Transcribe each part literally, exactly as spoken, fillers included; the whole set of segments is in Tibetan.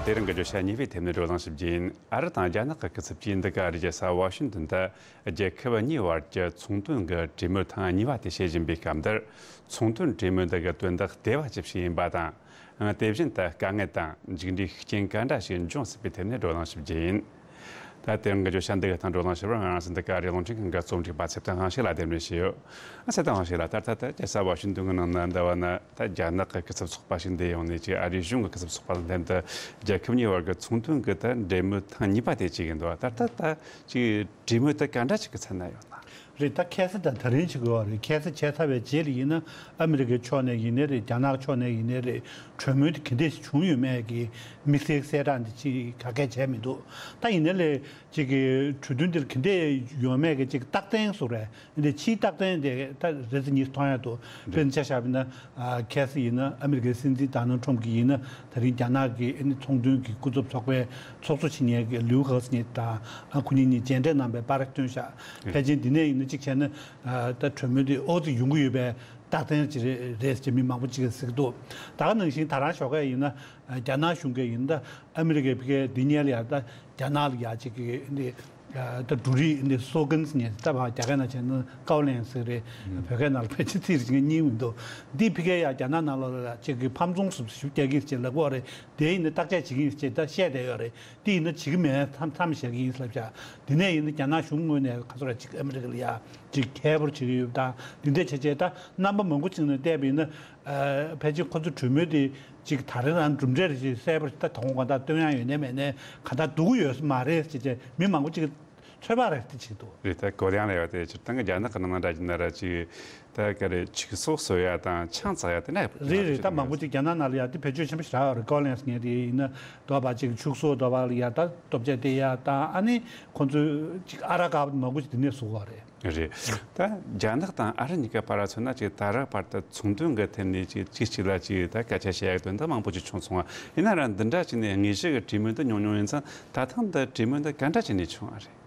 དེ་རིང་གི་བརྗོད་བྱ་གཉིས་པའི་ཐད་ནས་བགྲོ་གླེང་ཞིབ་རྒྱས་ཡིན། ཨ་རི་དང་རྒྱ་ནག་གི་སྐུ་ཚབ་ཀྱིས་འདི་ག་རེ་བརྗོད་ས་ཝ་ཤིང་ཏོན་དུ་རྒྱལ་ཁབ་གཉིས་བར་གྱི་ཚོང་དོན་གྱི་གྲོས་མོལ་ཐེངས་གཉིས་པ་དེ་བྱེད་བཞིན་པའི་སྐབས་འདིར། ཚོང་དོན་གྲོས་མོལ་འདི་གི་དོན་དག་ལྟེ་བ་ཅི་ཞིག་ཡིན་པ་དང་། དེ་བཞིན་དུ་དཀའ་ངལ་དང་མཇུག་འབྲས་ཤུགས་རྐྱེན་ག་འདྲ་ཞིག་འབྱུང་སྲིད་པའི་ཐད་ནས་བགྲོ་གླེང་ཞིབ་རྒྱས་ཡིན། ད་དེ་རིང་གི་བརྗོད་བྱ་འདི་གི་སྟེང་བགྲོ་གླེང་ཞུ་བར་ང་རང་ཚོ་འདི་ག་རེ་རླུང་འཕྲིན་ཁང་གི་རྩོམ་སྒྲིག་པ་ཚེ་བརྟན་དབང་ཕྱུག་ལ་གདན་འདྲེན་ཞུས་ཡོད། ཨ་ཚེ་བརྟན་དབང་ཕྱུག་ལགས། ད་ལྟ་ད་རྒྱལ་ས་ཝ་ཤིང་ཏོན་གྱི་ནང་ན་འདི་བ་ན་ད་རྒྱ་ནག་གི་སྐུ་ཚབ་ཚོགས་པ་ཞིག་འདིར་ཡོང་ནས་ཅིག་ཨ་རིའི་གཞུང་གི་སྐུ་ཚབ་ཚོགས་པ་དང་ལྷན་དུ་རྒྱལ་ཁབ་གཉིས་བར་གྱི་ཚོང་དོན་གྱི་ད་འབྲེལ་མོལ་ཐེངས་གཉིས་པ་དེ་བྱེད་ཀྱི་འདུག་ད་ལྟ་ད་ཅིག་གྲོས་མོལ་དེ་ག་འདྲ་ཅིག་གི་ཚད་ན་ཡོད་ན། རེད། ད་ཁ་སང་དང་ད་རིང་བྱེད་དགོས་པ་རེད། ཁ་སང་བྱས་ཚར་བའི་རྗེས་ལ་ཡིན་ན་ཨ་མི་རི་ཀའི་ཕྱོགས་ནས་ཡིན་ནའི་རེད། རྒྱ་ནག་ཕྱོགས་ནས་ཡིན་ནའི་རེད། གྲོས་མོལ་དེ་ག་འདྲས་བྱུང་ཡོད་མེད་ཀྱི་དམིགས་བསལ་གསལ་བསྒྲགས་འདི་ཅིག་ག་གས་བྱས་མི་འདུག་ད་ཡིན་ནའི་ལས་ཅིག་གི་གྲོས་མཐུན་འདིར་ག་འདྲས་ཡོད་མེད་ཀྱི་ཅིག་རྟགས་མཚན་བཟོ་རེད། འདི་ཕྱིའི་རྟགས་མཚན་དེ་ད་རེ་ཙམ་གཉིས་མཐོང་ཡ་འདུག་དཔེར་ན་ཆ་བཞག་པ་ཡིན་ན། ཨ། ཁ་སང་ཡིན་ན་ཨ་མི་རི་ཀའི་སྲིད་འཛིན་ཌོ་ནལ་ཊམ་གྱིས་ཡིན་ན་ད་རིང་རྒྱ་ནག་གི་ཨ་ནི་ཚོང་དོན་གྱི་སྐུ་ཚབ་ཚོགས་པའི་ཚོགས་གཙོ་བྱེད་མཁན་གྱི་ལིའུ་ཧེ་ཁི་ཉིད་དང་། ཨ། ཁོ་གཉིས་གཉིས་མཇལ་འཕྲད་གནང་བའི་པར་བཏོན་བཞག་ཕལ་ཆེར་འདི་ནས་ཡིན་ན་གཅིག་བྱས་ན། ཨ། ད་གྲོས་མོལ་འདི་ཨོ་ཙི་ཡོང་གི་ཡོད་པའི་རྟགས་མཚན་ཅིག་རེད་ཟེར་མི་མང་པོ་ཅིག་གིས་ཟེར་གྱི་འདུག་ད་ག་ནང་བཞིན་ད་རང་ཞོགས་ཀས་ཡིན་ན། ཨ། རྒྱ་ནག་གཞུང་གིས་ཡིན་ན་ད་ཨ་མི་རི་ཀའི་ཕ་གིའི་འདི་ཉལ་ཡ་ད་རྒྱ་ནག་ལ་ཡ་ཅིག་གི་འདི། ད་འབྲུ་རིགས་འདི་སོ་ཀན་ཟེར་མཁན་ད་བར་རྒྱ་སྐད་ནང་བྱས་ན་ཀའོ་ལན་ཟེར་རེད། བོད་སྐད་ནང་ལ་ཕལ་ཆེར་ཚིག་རིགས་གཉིས་མི་འདུག་འདི་ཕ་གིར་ཡ་རྒྱ་ནག་ནང་ལོགས་ལ་ཅིག་གི་ཕམ་ཚོང་ཟུར་ཞིབ་རྒྱག་གི་ཟེར་ལབ་ཀྱི་ཡོད་རེད། དེ་ཡིན་ན་བརྟག་དཔྱད་བྱེད་ཀྱི་ཡིན་ཟེར་ད་བཤད་བསྡད་ཡོད་རེད། དེ་ཡིན་ན་བྱེད་ཀྱི་མེད་མཚམས་མཚམས་བཞག་གི་ཡིན་ཟེར་ལབ་བཞག་དེ་ནས་ཡིན་ན་རྒྱ་ནག་གཞུང་ངོས་ནས་ག་ཚོད་ར་ཅིག་ཨ་མི་རི་ཀ་ལ་ཡ་ཅིག་ཁྱད་པར་བྱེད་ཀྱི་ཡོད་པ་དང་། དེ་འདྲ་བྱས་བྱས་ད་རྣམ་པ་མང་པོ་ཅིག་ནས་བལྟས་པ་ཡིན་ན། ཨ། ཕལ་ཆེར་ཁོ་ཚོ་གྲོས་མོལ་དེ་ཅིག་ད་རེས་རང་གྲུབ་འབྲས་རེ་ཞིག་གསལ་པོ་ད་དོ་དགོང་གང་ལྟར་སྟོན་ཡ་ཡོད་ནའི་མེད་ནའི་གང་ལྟར་འདུག་གི་ཡོད་ས་མ་རེད་ཅེས་བྱས་མི་མང་པོ་ཅིག་གིས་ཚོད་དཔག་རེ་ཞིག་འདུག་རེད། ད་གོ་ཡང་ལ་ཡོད་དེ་སྤྱིར་བཏང་གི་རྒྱ་ནག་གི་ནང་ན་འདྲ་ཅིག་ན་ར་ཅིག་ད་ག་རེ་ཕྱུགས་ཟོག་གསོ་ཡ་དང་ཆང་བཙག་ཡ་དེ་འདྲ་རེད་རེད། ད་མང་པོ་ཅིག་རྒྱ་ནག་ནང་ལ་ཡ་དེ་བེད་སྤྱོད་ཆེན་པོ་ཞིག་རག་ཡོད་རེད། ཀའོ་ལན་ཟེར་མཁན་དེ་ཡིན་ན་འདོད་པ་ཅིག་ཕྱུགས་ཟོག་འདོད་པ་ལ་ཡ་ད་ལྟོ་ཆས་སྟེར་ཡ་དང་། ཨ་ནི་ཁོང་ཚོས་ཅིག་ཨ་རག་ག་མང་པོ་ཅིག་དེ་ནས་བཟོ་གི་ཡོད་རེད། རེད། ད་རྒྱ་ནག་དང་ཨ་རི་གཉིས་ཀ་བར་ལ་མཚོན་ན་ཅིག་ད་རག་བར་དུ་ཚོང་དོན་གྱི་ཐད་ནས་ཅིག་གཅིག་གཅིག་ལ་ཅིག་ད་སྐད་ཆ་བཤད་ཡག་དོན་དག་མང་པོ་ཅིག་བྱུང་སོང་བ་ཡིན་ན་ར། འདི་འདྲ་ཅིག་ནས་དངོས་གཞི་གི་གྲོས་མོལ་འདི་མྱོང་མྱོང་ཡིན་ཙང་། ད་ཐེངས་འདི་གྲོས་མོལ་འདི་ག་འདྲ་ཅིག་ནས་བྱུང་བ་རེད།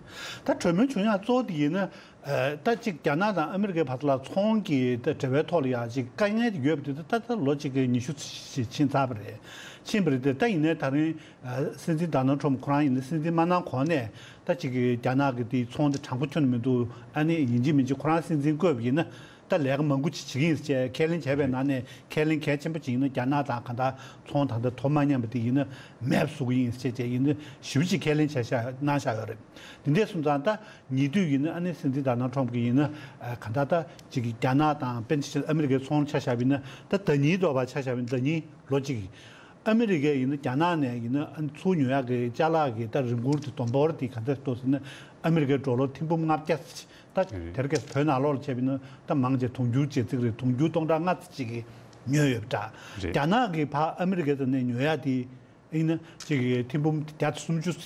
ད་གྲོས་མོལ་བྱུང་ཡག་གཙོ་བོ་དེ་ཡིན་ན། ཨ། ད་ཅིག་རྒྱ་ནག་དང་ཨ་མི་རི་ཀའི་བར་ལ་ཚོང་གི་ད་འབྲེལ་བའི་ཐོག་ལ་ཡ་ཅིག་དཀའ་ངལ་དེ་ཡོད་པ་དེ་ད་ད་ལོ་གཅིག་གི་ཉི་ཤུ་ཞིག་ཕྱིན་ཚར་བ་རེད། ཕྱིན་པ་རེད་དེ། ད་ཡིན་ནའི་ད་རིང་། ཨ། སྲིད་འཛིན་ཌོ་ནལ་ཊམ་ཁོ་རང་ཡིན་ན་སྲིད་འཛིན་མ་གནང་གོང་ནས་ད་ཅིག་གི་རྒྱ་ནག་གི་དེའི་ཚོང་དེ་དྲང་པོ་ཁྱོན་ནས་མི་འདུག་ཨ་ནི་ཡིན་གཅིག་མིན་གཅིག་ཁོ་རང་སྲིད་འཛིན་བསྐོས་པ་ཡིན་ན་ད་ལས་ཀ་མང་པོ་ཅིག་བྱེད་ཀྱི་ཡིན་ཟེར་ཁས་ལེན་བྱས་པའི་ནང་ནས་ཁས་ལེན་གལ་ཆེན་པོ་ཅིག་ཡིན་ན། རྒྱ་ནག་དང་གང་ལྟར་ཚོང་ད་ལྟ་དོ་མ་མཉམ་པ་དེ་ཡིན་ན་མེད་པ་བཟོ་གི་ཡིན་ཟེར་བྱས་ཡིན་ན་ཞེ་པོ་ཅིག་ཁས་ལེན་བྱས་བཞག་གནང་བཞག་ཡོད་རེད། དེ་འདྲ་སོང་ཙང་ད་ཉེ་དུས་ཡིན་ན་ཨ་ནི་སྲིད་འཛིན་ཌོ་ནལ་ཊམ་གྱིས་ཡིན་ན། ཨ། གང་ལྟར་ད་ཅིག་གི་རྒྱ་ནག་དང་དཔེར་ན་ཆ་བཞག་ཨ་མི་རི་ཀའི་ཚོང་ཆ་བཞག་པ་ཡིན་ན། ད་ཟླ་ཉིན་འདོད་པ་ཆ་བཞག་པ་ཡིན་ན་ཟླ་ཉིན་ལོ་གཅིག་ཨ་མི་རི་ཀས་ཡིན་ན་རྒྱ་ནག་ནས་ཡིན་ན་ཨ་ནི་ཚུར་ཉོ་ཡག་གི་ཅ་ལག་གི་ད་རིན་གོང་དེ་བསྡོམས་འབོར་དེ་ག་ཚོད་འདུག་ཟེར་ན། ཨ་མི་རི་ཀའི་ཌོ་ལར་ཐེར་འབུམ་ལྔ་བརྒྱ་ཙམ་ཅིག་ད་དེ་རིང་ཁ་སང་བོད་ནང་ལོགས་ལ་བྱས་པ་ཡིན་ན་ད་མང་ཆེ་དུང་ཕྱུར་བརྒྱད་ཙམ་རེད། དུང་ཕྱུར་སྟོང་ཕྲག་ལྔ་ཙམ་ཅིག་གིས་ཉོས་ཡོད་པ་འདྲ། རེད། རྒྱ་ནག་གིས་ཕར་ཨ་མི་རི་ཀའི་ནང་ནས་ཉོ་ཡག་དེ་ཡིན་ན་ཅིག་ཐེར་འབུམ་བརྒྱ་དང་སུམ་ཅུ།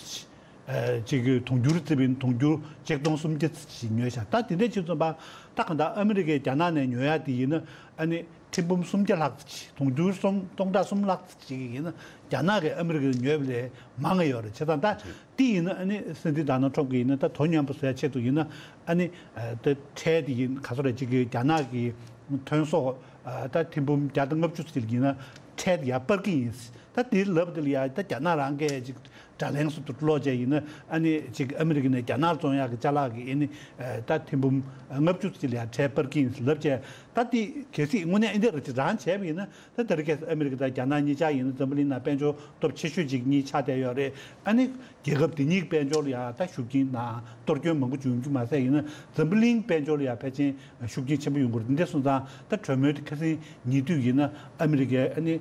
ཨ། ཅིག་གི་དུང་ཕྱུར་བརྩིས་པ་ཡིན་ན་དུང་ཕྱུར་ཆིག་སྟོང་སུམ་བརྒྱ་ཙམ་ཅིག་ཉོས་ཤག་ད་དེ་འདྲ་བྱས་ཙང་ད་གང་ལྟར་ཨ་མི་རི་ཀས་རྒྱ་ནག་ནས་ཉོ་ཡག་དེ་ཡིན་ན་ཨ་ནི་ཐེར་འབུམ་སུམ་བརྒྱ་ལྷག་ཙམ་ཅིག་དུང་ཕྱུར་གསུམ་སྟོང་ཕྲག་གསུམ་ལྷག་ཙམ་ཅིག་ཡིན་ན་རྒྱ་ནག་གིས་ཨ་མི་རི་ཀ་ལ་ཉོས་པ་ལས་མང་ང་ཡོད་རེད། བྱས་ཙང་ད་དེ་ཡིན་ན་ཨ་ནི་སྲིད་འཛིན་ཌོ་ནལ་ཊམ་གྱིས་ཡིན་ན་ད་དོ་མཉམ་པོ་བཟོ་ཡག་ཆེད་དུ་ཡིན་ན་ཨ་ནི། ཨ། ད་ཁྲལ་དེ་ཡིན་ག་ཚོད་རེད། ཅིག་གི་རྒྱ་ནག་གི་ཐོན་ཟོག་ཨ། ད་ཐེར་འབུམ་བརྒྱ་དང་ལྔ་བཅུ་ཙམ་ཅིག་ཡིན་ན་ཁྲལ་དེ་ཡར་སྤར་གྱི་ཡིན། ད་དེ་ལབ་དེ་ལ་ཡ་ད་རྒྱ་ནག་རང་གིས་ཅིག་དྲ་ལན་སོགས་དུ་སློག་བྱས་ཡིན་ན་ཨ་ནི་ཅིག་ཨ་མི་རི་ཀ་ནས་རྒྱ་ནག་བཙོང་ཡག་གི་ཅ་ལག་གི་ཨ་ནི། ཨ། ད་ཐེར་འབུམ་ལྔ་བཅུ་ཙམ་ཅིག་ལ་ཡ་ཁྲལ་སྤར་གྱི་ཡིན་ལབ་བྱས། ད་དེ་གལ་སྲིད་དངོས་གནས་ཨ་འདི་རང་བྱས་པ་ཡིན་ན། ད་དེ་རིང་ཁ་སང་ཨ་མི་རི་ཀ་དང་རྒྱ་ནག་གཉིས་ཆ་ཡིན་ན་འཛམ་བུ་གླིང་ནང་དཔལ་འབྱོར་སྟོབས་ཆེ་ཤོས་ཅིག་གཉིས་ཆགས་བསྡད་ཡོད་རེད། ཨ་ནི་རྒྱལ་ཁབ་དེ་གཉིས་ཀྱི་དཔལ་འབྱོར་ལ་ཡང་ད་ཤུགས་རྐྱེན་དང་གཏོར་སྐྱོན་མང་པོ་འབྱུང་རྒྱུ་མ་ཟད་ཡིན་ན་འཛམ་བུ་གླིང་དཔལ་འབྱོར་ལ་ཡང་ཕལ་ཆེར་ཤུགས་རྐྱེན་ཆེན་པོ་ཡོང་གི་རེད། འདི་འདྲ་སོང་ཙང་ད་གྲོས་མོལ་དེ་ཁ་སང་ཉེ་དུས་ཡིན་ན་ཨ་མི་རི་ཀའི་ཨ་ནི་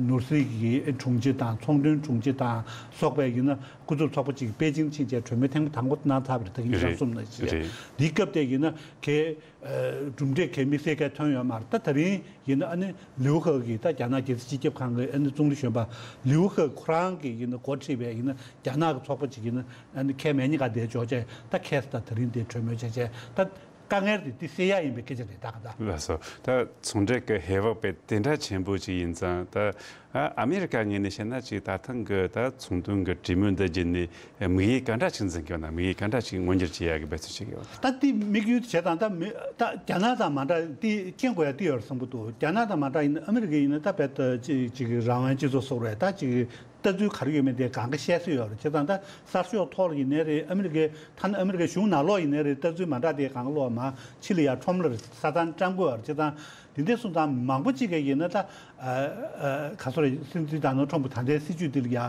ནོར་སྲིད་ཀྱི་དྲུང་ཆེ་དང་ཚོང་དོན་དྲུང་ཆེ་དང་སོགས་པའི་ཡིན་ན་སྐུ་ཚབ་ཚོགས་པ་ཅིག་པེ་ཅིང་ཕྱིན་བྱས་གྲོས་མོལ་ཐེངས་དང་པོ་གནང་ཚར་བ་རེད། ད་གིན་ཁྱེད་རང་གསུངས་ནང་བཞིན་རེད། འདིའི་སྐབས་དེ་ཡིན་ན་གལ། ཨ། གྲུབ་འབྲས་གལ་དམིགས་བསལ་གལ་ཐོན་ཡོད་མ་རེད། ད་དེ་རིང་ཡིན་ན་ཨ་ནི་ལིའུ་ཧེ་གིས་ད་རྒྱ་ནག་རྒྱལ་སྲིད་སྤྱི་ཁྱབ་ཁང་གི་ཨ་ནི་ཙུང་ལི་གཞོན་པ་ལིའུ་ཧེ་ཁོ་རང་གིས་ཡིན་ན་འགོ་ཁྲིད་པའི་ཡིན་ན་རྒྱ་ནག་གི་ཚོགས་པ་ཅིག་ཡིན་ན་ཨ་ནི་ཁས་མེད་གཉིས་ཀ་དེ་འཇོག་བྱས་ད་ཁས་ད་དེ་རིང་དེ་གྲོས་མོལ་བྱས་བྱས་ད་དཀའ་ངལ་དེ་དེ་སེལ་ཡག་ཡིན་པའི་སྐད་ཆ་རེད། ད་ག་ད། ལགས་སོ། ད་ཚོང་འབྲེལ་གྱི་ཧེ་བག་དཔེ་དེ་འདྲ་ཆེན་པོ་ཅིག་ཡིན་ཙང་ད། ཨ། ཨ་མེ་རི་ཀ་ངོས་ནས་བཤད་ན་ཅིག་ད་ཐེངས་ཀྱི་ད་ཚོང་དོན་གྱི་གྲོས་མོལ་འདི་བརྒྱུད་ནས་དམིགས་ཡུལ་ག་འདྲ་ཅིག་འཛིན་གྱི་ཡོད་ན། དམིགས་ཡུལ་ག་འདྲ་ཅིག་མངོན་འགྱུར་བྱེད་ཡག་གི་འབད་བརྩོན་བྱེད་ཀྱི་ཡོད། ད་དེ་དམིགས་ཡུལ་བྱེད་སྟངས་ད་མི་ད་རྒྱ་ནག་དང་མ་འདྲ་དེ་རྐྱེན་དགོས་ཡ་དེ་ཡོད་རེད་བསམ་གྱི་འདུག་རྒྱ་ནག་དང་མ་འདྲ་ཡིན་ན་ཨ་མེ་རི་ཀ་ཡིན་ན་ད་རྦད་དེ་ཅིག་ཅིག་རང་དབང་སྤྱི་ཚོགས་སོགས་རེད། ད་ཅིག་ ལྟ་ཚུལ་ག་རེ་ཡོད་མེད་དེ་གང་ག་བཤད་སྲོལ་ཡོད་རེད། བྱས་ཙང་ད་གསར་ཤོག་ཐོག་ལ་ཡིན་ནའི་རེད། ཨ་མི་རི་ཀའི་ཐ་ན་ཨ་མི་རི་ཀའི་གཞུང་ནང་ལོགས་ཡིན་ནའི་རེད། ལྟ་ཚུལ་མ་འདྲ་དེ་གང་ག་ལོགས་མ་ཕྱི་ལ་ཡར་ཁྲོམ་ལ་ས་ཐང་སྤྲང་དགོས་ཡོད་རེད། བྱས་ཙང་དེ་འདྲ་སོང་ཙང་མང་པོ་ཅིག་གིས་ཡིན་ན་ད་ཨ་ཨ་ག་སོ་རེད། སྲིད་འཛིན་ཌོ་ནལ་ཁྲོམ་གྱི་ད་ལྟའི་སྲིད་བྱུས་འདི་ལ་ཡ་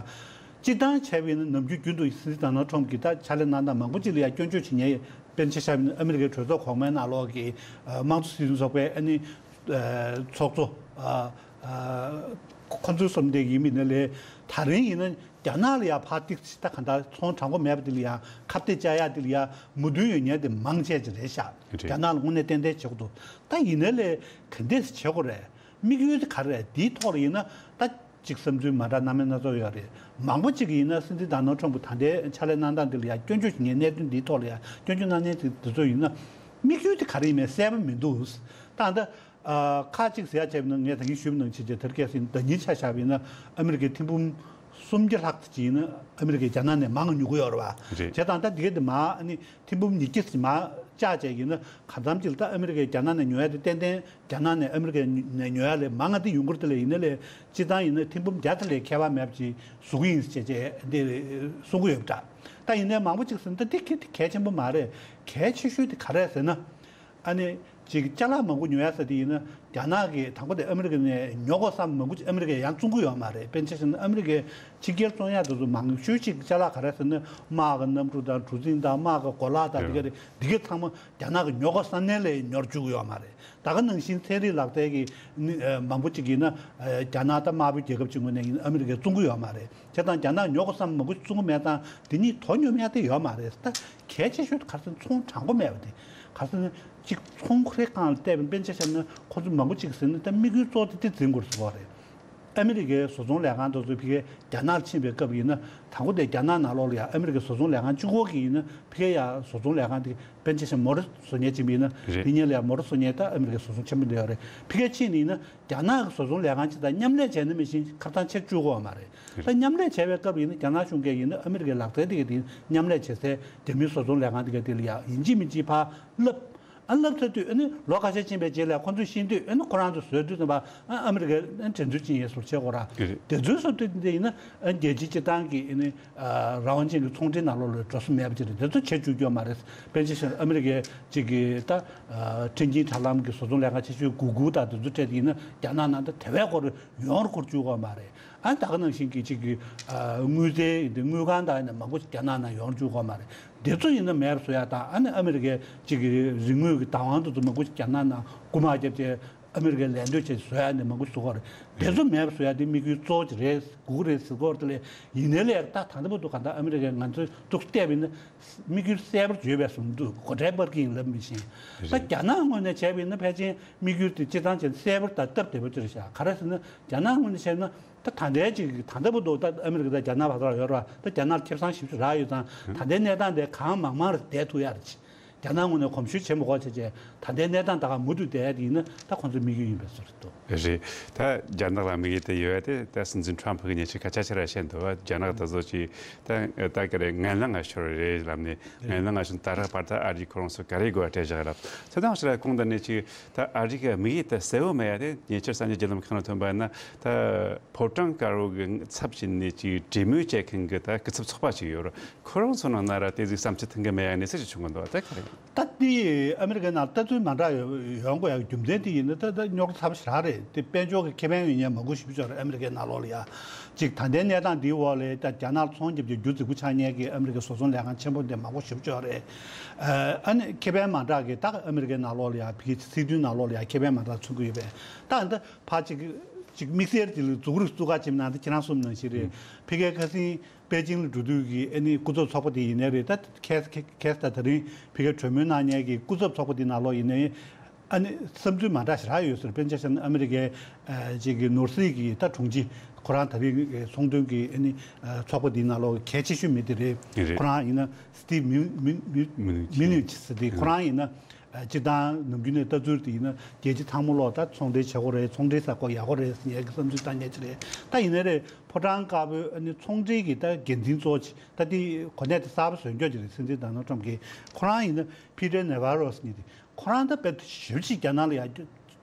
སྤྱིར་བཏང་བྱས་པ་ཡིན་ན་ནམ་རྒྱུན་རྒྱུན་དུ་སྲིད་འཛིན་ཌོ་ནལ་ཁྲོམ་གྱི་ད་ཕྱག་ལས་གནང་སྟངས་མང་པོ་ཅིག་ལ་ཡ་སྐྱོན་བརྗོད་བྱེད་མཁན་དཔེར་ན་ཆ་བཞག་ན་ཨ་མི་རི་ཀའི་གྲོས་ཚོགས་གོང་མའི་ནང་ལོགས་ཀྱི་ཨ་དམངས་གཙོ་སྲིད་དོན་ཚོགས་པའི་ཨ་ནི་ཨ་ཚོགས་གཙོ་ཨ་ཨ་ཁོ་ཚོའི་བསམ་གཏན་ཡིན་མིན་ནི་ལས་ད་རིང་ཡིན་ན་རྒྱ་ནག་ལ་ཡ་ཕར་ཏིག་ཙམ་ད་ག་འདྲ་ཚོང་དྲང་པོ་མེད་པ་དེ་ལ་ཡ་ཁ་གཏད་བཅག་ཡ་དེ་ལ་ཡ་མོས་མཐུན་ཡོད་མཁན་དེ་མང་ཆེ་ཅིག་རེད་ཤག་རེད། རྒྱ་ནག་ལ་དངོས་གནས་ཏན་ཏན་བྱེད་དགོས་འདུག་ད་ཡིན་ནའི་ལས་ག་འདྲས་བྱེད་དགོས་རེད། དམིགས་ཡུལ་དེ་ག་རེ་རེད། དེའི་ཐོག་ལ་ཡིན་ན་ད་གཅིག་བསམ་ཚུལ་མ་འདྲ་སྣ་མིན་སྣ་ཚོགས་ཡོད་རེད། མང་པོ་གཅིག་ཡིན་ན་སྲིད་འཛིན་ཌོ་ནལ་ཁྲོམ་གྱི་ད་ལྟའི་ཕྱག་ལས་གནང་སྟངས་འདི་ལ་ཡ་སྐྱོན་བརྗོད་བྱེད་མཁན་གནད་དོན་འདིའི་ཐོག་ལ་ཡ་སྐྱོན་བརྗོད་གནང་མཁན་དེ་དེ་ཚོ་ཡིན་ན་དམིགས་ཡུལ་དེ་ག་རེ་ཡིན་མིན་གསལ་པོ་མི་འདུག་ད་ལྟ་ཨ་ཁག་ཅིག་ཟེར་ཡ་བྱས་པ་ཡིན་ན་ངས་ད་གིན་ཞུས་པ་ནང་བཞིན་བྱས་དེར་སྐད་ཟིན་ཟླ་ཉིན་ཆ་བཞག་པ་ཡིན་ན་ཨ་མི་རི་ཀའི་ཐེར་འབུམ་སུམ་བརྒྱ་ལྷག་ཅིག་ཡིན་ན་ཨ་མི་རི་ཀས་རྒྱ་ནག་ནས་མང་ཉོ་གི་ཡོད་རེད་བ། རེད། བྱས་ཙང་ད་འདི་ག་དེ་མ་ཨ་ནི་ཐེར་འབུམ་ཉིས་བརྒྱ་ཙམ་མ་བཅག་བྱས་ཡིན་ན་གང་འཚམ་ཅིག་ལ་ད་ཨ་མི་རི་ཀས་རྒྱ་ནག་ནས་ཉོ་ཡ་དེ་ཏན་ཏན་རྒྱ་ནག་ནས་ཨ་མི་རི་ཀ་ནས་ཉོ་ཡ་ལས་མང་ང་དེ་ཡོང་གི་རེད། དེ་ལས་ཡིན་ན་ལས་སྤྱིར་བཏང་ཡིན་ན་ཐེར་འབུམ་བརྒྱ་དེ་ལས་ཁྱད་པར་མེད་པ་ཅིག་བཟོ་གི་ཡིན་ཟེར་བྱས་བྱས་འདི་གསུང་གི་ཡོད་པ་འདྲ། ད་ཡིན་ནའི་མང་པོ་ཅིག་ཟེར་ན་ད་འདི་གལ་གལ་ཆེན་པོ་མ་རེད། གལ་ཆེ་ཤོས་དེ་ག་རེད་ཟེར་ན། ཨ་ནི་ཅིག་ཅ་ལག་མང་པོ་ཉོ་ཡ་ཟེར་དེ་ཡིན་ན་རྒྱ་ནག་གིས་དང་པོ་དེ་ཨ་མི་རི་ཀ་ནས་ཉོ་དགོས་བསམ་མང་པོ་ཅིག་ཨ་མི་རི་ཀས་ཡང་བཙོང་གི་ཡོད་མ་རེད། དཔེར་ན་ཆ་བཞག་ན་ཨ་མི་རི་ཀས་ཕྱི་རྒྱལ་བཙོང་ཡ་དེ་ཚོ་མང་ཤོས་ཅིག་ཅ་ལག་ག་རེ་ཟེར་ན་དམག་གི་གནམ་གྲུ་དང་གྲུ་གཟིངས་དང་དམག་གི་གོ་ལག་དང་འདི་ག་རེད། འདི་ག་ཚང་མ་རྒྱ་ནག་གིས་ཉོ་དགོས་བསམ་ནའི་ལས་ཉོ་བཅུག་གི་ཡོད་མ་རེད། ད་ག་ནང་བཞིན་ཚན་རིག་ལག་རྩལ་གྱི་ནི་ཨ་མང་པོ་ཅིག་ཡིན་ན་ཨ་རྒྱ་ནག་དང་དམར་པོའི་རྒྱལ་ཁབ་ཅིག་ངོས་ནས་ཡིན་ན་ཨ་མི་རི་ཀས་བཙོང་གི་ཡོད་མ་རེད། བྱས་ཙང་རྒྱ་ནག་ཉོ་དགོས་བསམ་མང་པོ་བཙོང་གི་མེད་ཙང་དེ་གཉིས་དོ་སྙོམས་ཡ་དེ་ཡོད་མ་རེད། ད་གལ་ཆེ་ཤོས་དེ་ག་རེ་ཟེར་ན་ཚོང་དྲང་པོ་མེད་པ་དེ། ག་རེ་ཟེར་ན་གཅིག་ཚོང་ཁོ་རའི་སྒང་ལ་བལྟས་པའི་དཔེར་ན་ཆ་བཞག་ན་ཁོ་ཚོ་མང་པོ་ཅིག་ཟེར་ན་ད་དམིགས་ཡུལ་གཙོ་བོ་དེ་དེ་འཛིན་དགོས་ཟེར་གོ་རེད། ཨ་མི་རི་ཀའི་བཟོ་ཚོང་ལས་ཁང་དེ་ཚོ་ཕ་གིའི་རྒྱ་ནག་ལ་ཕྱིན་པའི་སྐབས་ཡིན་ན་དང་པོ་དེ་རྒྱ་ནག་ནང་ལོགས་ལ་ཡང་ཨ་མི་རི་ཀའི་བཟོ་ཚོང་ལས་ཁང་གཅིག་པོ་གི་ཡིན་ན་ཕ་གིའི་ཡང་བཟོ་ཚོང་ལས་ཁང་དེ་དཔེར་ན་ཆ་བཞག་ན་མོ་ཊ་བཟོ་མཁན་གཅིག་ཡིན་ན་རེད། དེ་གཉིས་ལ་ཡང་མོ་ཊ་བཟོ་མཁན་ད་ཨ་མི་རི་ཀའི་བཟོ་ཚོང་ཆེན་པོ་འདི་ཡོད་རེད། ཕ་གིར་ཕྱིན་ནས་ཡིན་ན་རྒྱ་ནག་གི་བཟོ་ཚོང་ལས་ཁང་གཅིག་དང་མཉམ་ལས་བྱས་ན་མི་ཤེས་ཁ་ཐང་ཆེར་བཅུག་གི་ཡོད་མ་རེད། ད་མཉམ་ལས་བྱས་པའི་སྐབས་ཡིན་ན་རྒྱ་ནག་གཞུང་གིས་ཡིན་ན་ཨ་མི་རི་ཀའི་ལག་རྩལ་དེ་ག་དེ་མཉམ་ལས་བྱེད་སའི་རྒྱ་མིའི་བཟོ་ཚོང་ལས་ཁང་དེ་ག་དེ་ལ་ཡང་ཡིན་གཅིག་མིན་གཅིག་ཕར་བསླབ། ཨ་བསླབ་ཚར་དུས་ཨ་ནི་ལོ་ཁ་ཤས་ཕྱིན་པའི་རྗེས་ལ་ཁོ་ཚོས་ཤེས་དུས་ཨ་ནི་ཁོ་རང་ཚོ་བཟོས་དུས་ཙམ་པ་ཨ་ཨ་མི་རི་ཀའི་ཨ་ནི་འགྲན་རྩོད་ཅན་ཡིན་བཟོ་བྱེད་དགོས་ར། རེད། དེ་ཚོའི་བཟོ་དུས་དེ་ཡིན་ན་ཨ་རྒྱལ་སྤྱིའི་སྤྱི་བཏང་གི་ཨ་ནི་རང་དབང་ཅན་གྱི་ཚོང་འབྲེལ་ནང་ལོགས་ལ་འགྲོ་ས་མེད་པ་ཅིག་རེད། དེ་ཚོ་བྱེད་བཅུག་རྒྱུ་ཡོད་མ་རེད། དཔེར་ན་ཆ་བཞག་ན་ཨ་མི་རི་ཀའི་གཅིག་གི་ད་ཨ་འཕྲིན་སྐྱེལ་དྲ་ལམ་གྱི་བཟོ་ཚོང་ལས་ཁང་ཆེ་ཤོས་གུ་གུལ་དང་དེ་ཚོ་སྤྲད་དེ་ཡིན་ན་རྒྱ་ནག་ནང་ད་དེ་བས་སྐོར་ཡོང་རུ་འཁོར་བཅུག་གི་ཡོད་མ་རེད། ཨ་ད་ག་ནང་བཞིན་གྱི་གཅིག་གི་ཨ་དངུལ་རྩའི་དེ་དངུལ་ཁང་དང་ཡིན་ན་མང་པོ་ཞིག་རྒྱ་ནག་ནང་ཡོང་རུ་བཅུག་གི་ཡོད་མ་རེད། དེ་ཚོ་ཡིན་ན་མེད་པ་བཟོ་ཡ་དང་ཨ་ནི་ཨ་མི་རི་ཀའི་གཅིག་གི་རིག་དངོས་ཀྱི་བདག་དབང་དེ་ཚོ་མང་པོ་ཞིག་རྒྱ་ནག་ནང་རྐུ་མ་བརྒྱབ་བྱས་ཨ་མི་རི་ཀའི་ལད་ཟློས་བྱས་བཟོ་ཡ་ནི་མང་པོ་ཞིག་བཟོ་གི་ཡོད་རེད། དེ་ཚོ་མེད་པ་བཟོ་ཡ་དེ་དམིགས་ཡུལ་གཙོ་བོ་ཅིག་རེད་དགོས་ཀྱི་རེད་ཟེར་གྱི་ཡོད་རེད། དེ་ལས་ཡིན་ནའི་ལས་ད་ད་ལྟ་བར་དུ་གང་ལྟར་ཨ་མི་རི་ཀས་ང་ཚོའི་ཐུགས་བལྟས་པ་ཡིན་ན། དམིགས་ཡུལ་གསལ་པོར་བརྗོད་པའི་བཟུང་འདུག་སྒོ་ཁྲལ་སྤར་གྱི་ཡིན་ལབ་མི་ཤེས། ད་རེད། རྒྱ་ནག་ངོས་ནས་བྱས་པ་ཡིན་ན་ཕལ་ཆེར་དམིགས་ཡུལ་དེ་སྤྱིར་བཏང་བྱས་ན་གསལ་པོར་དང་སྟབས་བདེ་པོ་ཅིག་རེད་ཤག་ག་རེ་ཟེར་ན་རྒྱ་ནག་ངོས་ནས་བྱས་ན་ད་ད་ལྟའི་ཅིག་ད་ལྟ་བར་དུ་ད་ཨ་མི་རི་ཀ་དང་རྒྱ་ནག་བར་དུ་ཡོད་རེད་བ། ད་རྒྱ་ནག་ལ་ཁེ་བཟང་ཞེ་པོ་ཅིག་རག་ཡོད་ཙང་ད་ལྟའི་གནས་སྟངས་དེ་གང་མང་མང་རེ་བསྡད་ཐུབ་ཡ་རེད། རྒྱ་ནག་ངོས་ནས་གོམས་ཤུགས་ཆེན་པོ་དགོས་བྱས་བྱས་ད་ལྟའི་གནས་སྟངས་ད་ག་མུ་མཐུད་བསྡད་ཡ་དེ་ཡིན་ན་ད་ཁོང་ཚོའི་དམིགས་ཡུལ་ཡིན་པའི་བཟོ་འདྲ་འདུག་རེད། ད་རྒྱ་ནག་ལ་དམིགས་ཡུལ་དེ་ཡོད་དེ་ད་སྲིད་འཛིན་ཁྲོམ་ཕུ་གི་ཉེ་ཆར་སྐད་ཆ་ཆེ་ར་བཤད་འདུག་བ། རྒྱ་ནག་ད་གཟོད་ཅིག་ད་ད་ག་རེ་ངན་ལན་ང་ཤོར་རེད་ལབ་ནས་ངན་ལན་ང་ཤོར་ད་རག་བར་ད་ཨ་རིའི་ཁོ་རང་ཚོ་ག་རེ་དགོས་སྤྲད་བཞག་རབས་ཚེ་དང་ཕྱི་ར་གོང་དུ་ནས་ཅིག་ད་ཨ་རི་གི་དམིགས་ཡུལ་དེ་གསལ་བོ་མེད་ཡ་དེ་ཉེ་ཆར་གསར་འགྱུར་བརྒྱུད་ལམ་ཁག་ནང་ཐོན་པ་ཡིན་ན་ད་ཕོ་བྲང་དཀར་པོ་གི་ཚབ་བྱས་ནས་ཅིག་གྲོས་མོལ་བྱེད་མཁན་གི་ད་སྐུ་ཚབ་ཚོགས་པ་ཅིག་ཡོད་རེད། ཁོ་རང་ཚོ་ནང་ན་ར་དེ་ཟིག་བསམ་ཚུལ་མཐུན་གི་མེད་ཡ་གནས་ཚུལ་ཅིག་བྱུང་གི་འདུག་ད་ག་རེ། ད་ལྟའི་ཨ་མི་རི་ཀའི་ནང་ལྟ་ཚུལ་མ་འདྲ་ཡོང་ཡོང་དགོས་ཡ་རྒྱུ་མཚན་དེ་ཡིན་ན་ད་ད་རྙོག་དྲ་ཚ་པོ་ཞེ་དྲག་རེད། དེ་དཔལ་འབྱོར་གྱི་ཁེ་ཕན་ཡོད་མཁན་མང་པོ་ཞེ་པོ་ཅིག་ཡོད་རེད་ཨ་མི་རི་ཀའི་ནང་ལོགས་ལ་ཡ། གཅིག་ད་ལྟའི་གནས་སྟངས་འདིའི་འོག་ལ་ད་རྒྱ་ནག་ལ་ཚོང་བརྒྱབ་ཀྱི་རྒྱུ་རྫིག་པོ་ཆགས་མཁན་གྱི་ཨ་མི་རི་ཀའི་བཟོ་ཚོང་ལས་ཁང་ཆེན་པོ་འདི་མང་པོ་ཞེ་པོ་ཅིག་ཡོད་རེད། ཨ་ནི་ཁེ་ཕན་མ་འདྲ་གི་ད་ཨ་མི་རི་ཀའི་ནང་ལོགས་ལ་ཡ་ཕ་གིའི་སྲིད་དོན་ནང་ལོགས་ལ་ཡ་ཁེ་ཕན་མ་འདྲ་མཚོན་གྱི་ཡོད་པས། ད་ད་ཕར་གཅིག་གཅིག་དམིགས་བསལ་གྱི་འཛུགས་རུ་བཙུགས་ཀ་ཅིག་ནང་དུ་ཁྱེད་རང་གསུངས་ནང་བཞིན་རེད། ཕ་གིའི་ཁ་སང་པེ་ཅིང་ལ་འགྲོ་དུས་ཀྱི་ཨ་ནི་སྐུ་ཚབ་ཚོགས་པ་དེ་ཡིན་ནའི་རེད། ད་ཁེས་ཁེས་ད་ད་རིང་ཕ་གིར་གྲོས་མོལ་གནང་མཁན་གྱི་སྐུ་ཚབ་ཚོགས་པ་དེ་ནང་ལོགས་ཡིན་ནའི་ཨ་ནི་བསམ་ཚུལ་མ་འདྲ་ཞེ་དྲག་ཡོད་ཟེར། དཔེར་ན་ཆ་བཞག་ན་ཨ་མི་རི་ཀའི་ཨ་ཅིག་གི་ནོར་སྲིད་ཀྱི་ད་དྲུང་ཆེ་ཁོ་རང་ད་རིང་གི་ཚོང་དོན་གྱི་ཨ་ནི་ཨ་ཚོགས་པ་དེ་ནང་ལོགས་གལ་ཆེ་ཤོས་མི་དེ་རེད། རེད། ཁོ་རང་ཡིན་ན་སི་ཊིབ་མིའུ་མིའུ་མིའུ་མིའུ་ཆི་ཟེར་དེ་ཁོ་རང་ཡིན་ན། སྤྱིར་བཏང་ནམ་རྒྱུན་ནས་ལྟ་ཚུལ་དེ་ཡིན་ན་རྒྱལ་སྤྱི་ཚང་མ་ལོག་ད་ཚོང་འབྲེལ་བྱེད་དགོས་རེད། ཚོང་འབྲེལ་ཟེར་དགོས་ཡག་པོ་རེད་ཟེར་ཡག་གི་བསམ་ཚུལ་བཏང་མཁན་ཅིག་རེད། ད་ཡིན་ནའི་རེད། ཕོ་བྲང་དཀར་པོའི་ཨ་ནི་ཚོང་འབྲེལ་གྱི་ད་འགན་འཛིན་གཙོ་བོ་ཅིག་ད་དེ་གོ་གནས་དེ་གསར་པ་བཟོས་འཇོག་ཅིག་རེད། སྲིད་འཛིན་ཌོ་ནལ་ཊམ་གྱིས་ཁོ་རང་ཡིན་ན་ཕི་ཊར་ནེ་ཝ་རོ་ཟེར་མཁན་དེ་ཁོ་རང་ད་དཔེ་ཞེ་པོ་ཅིག་རྒྱ་ནག་ལ་ཡ་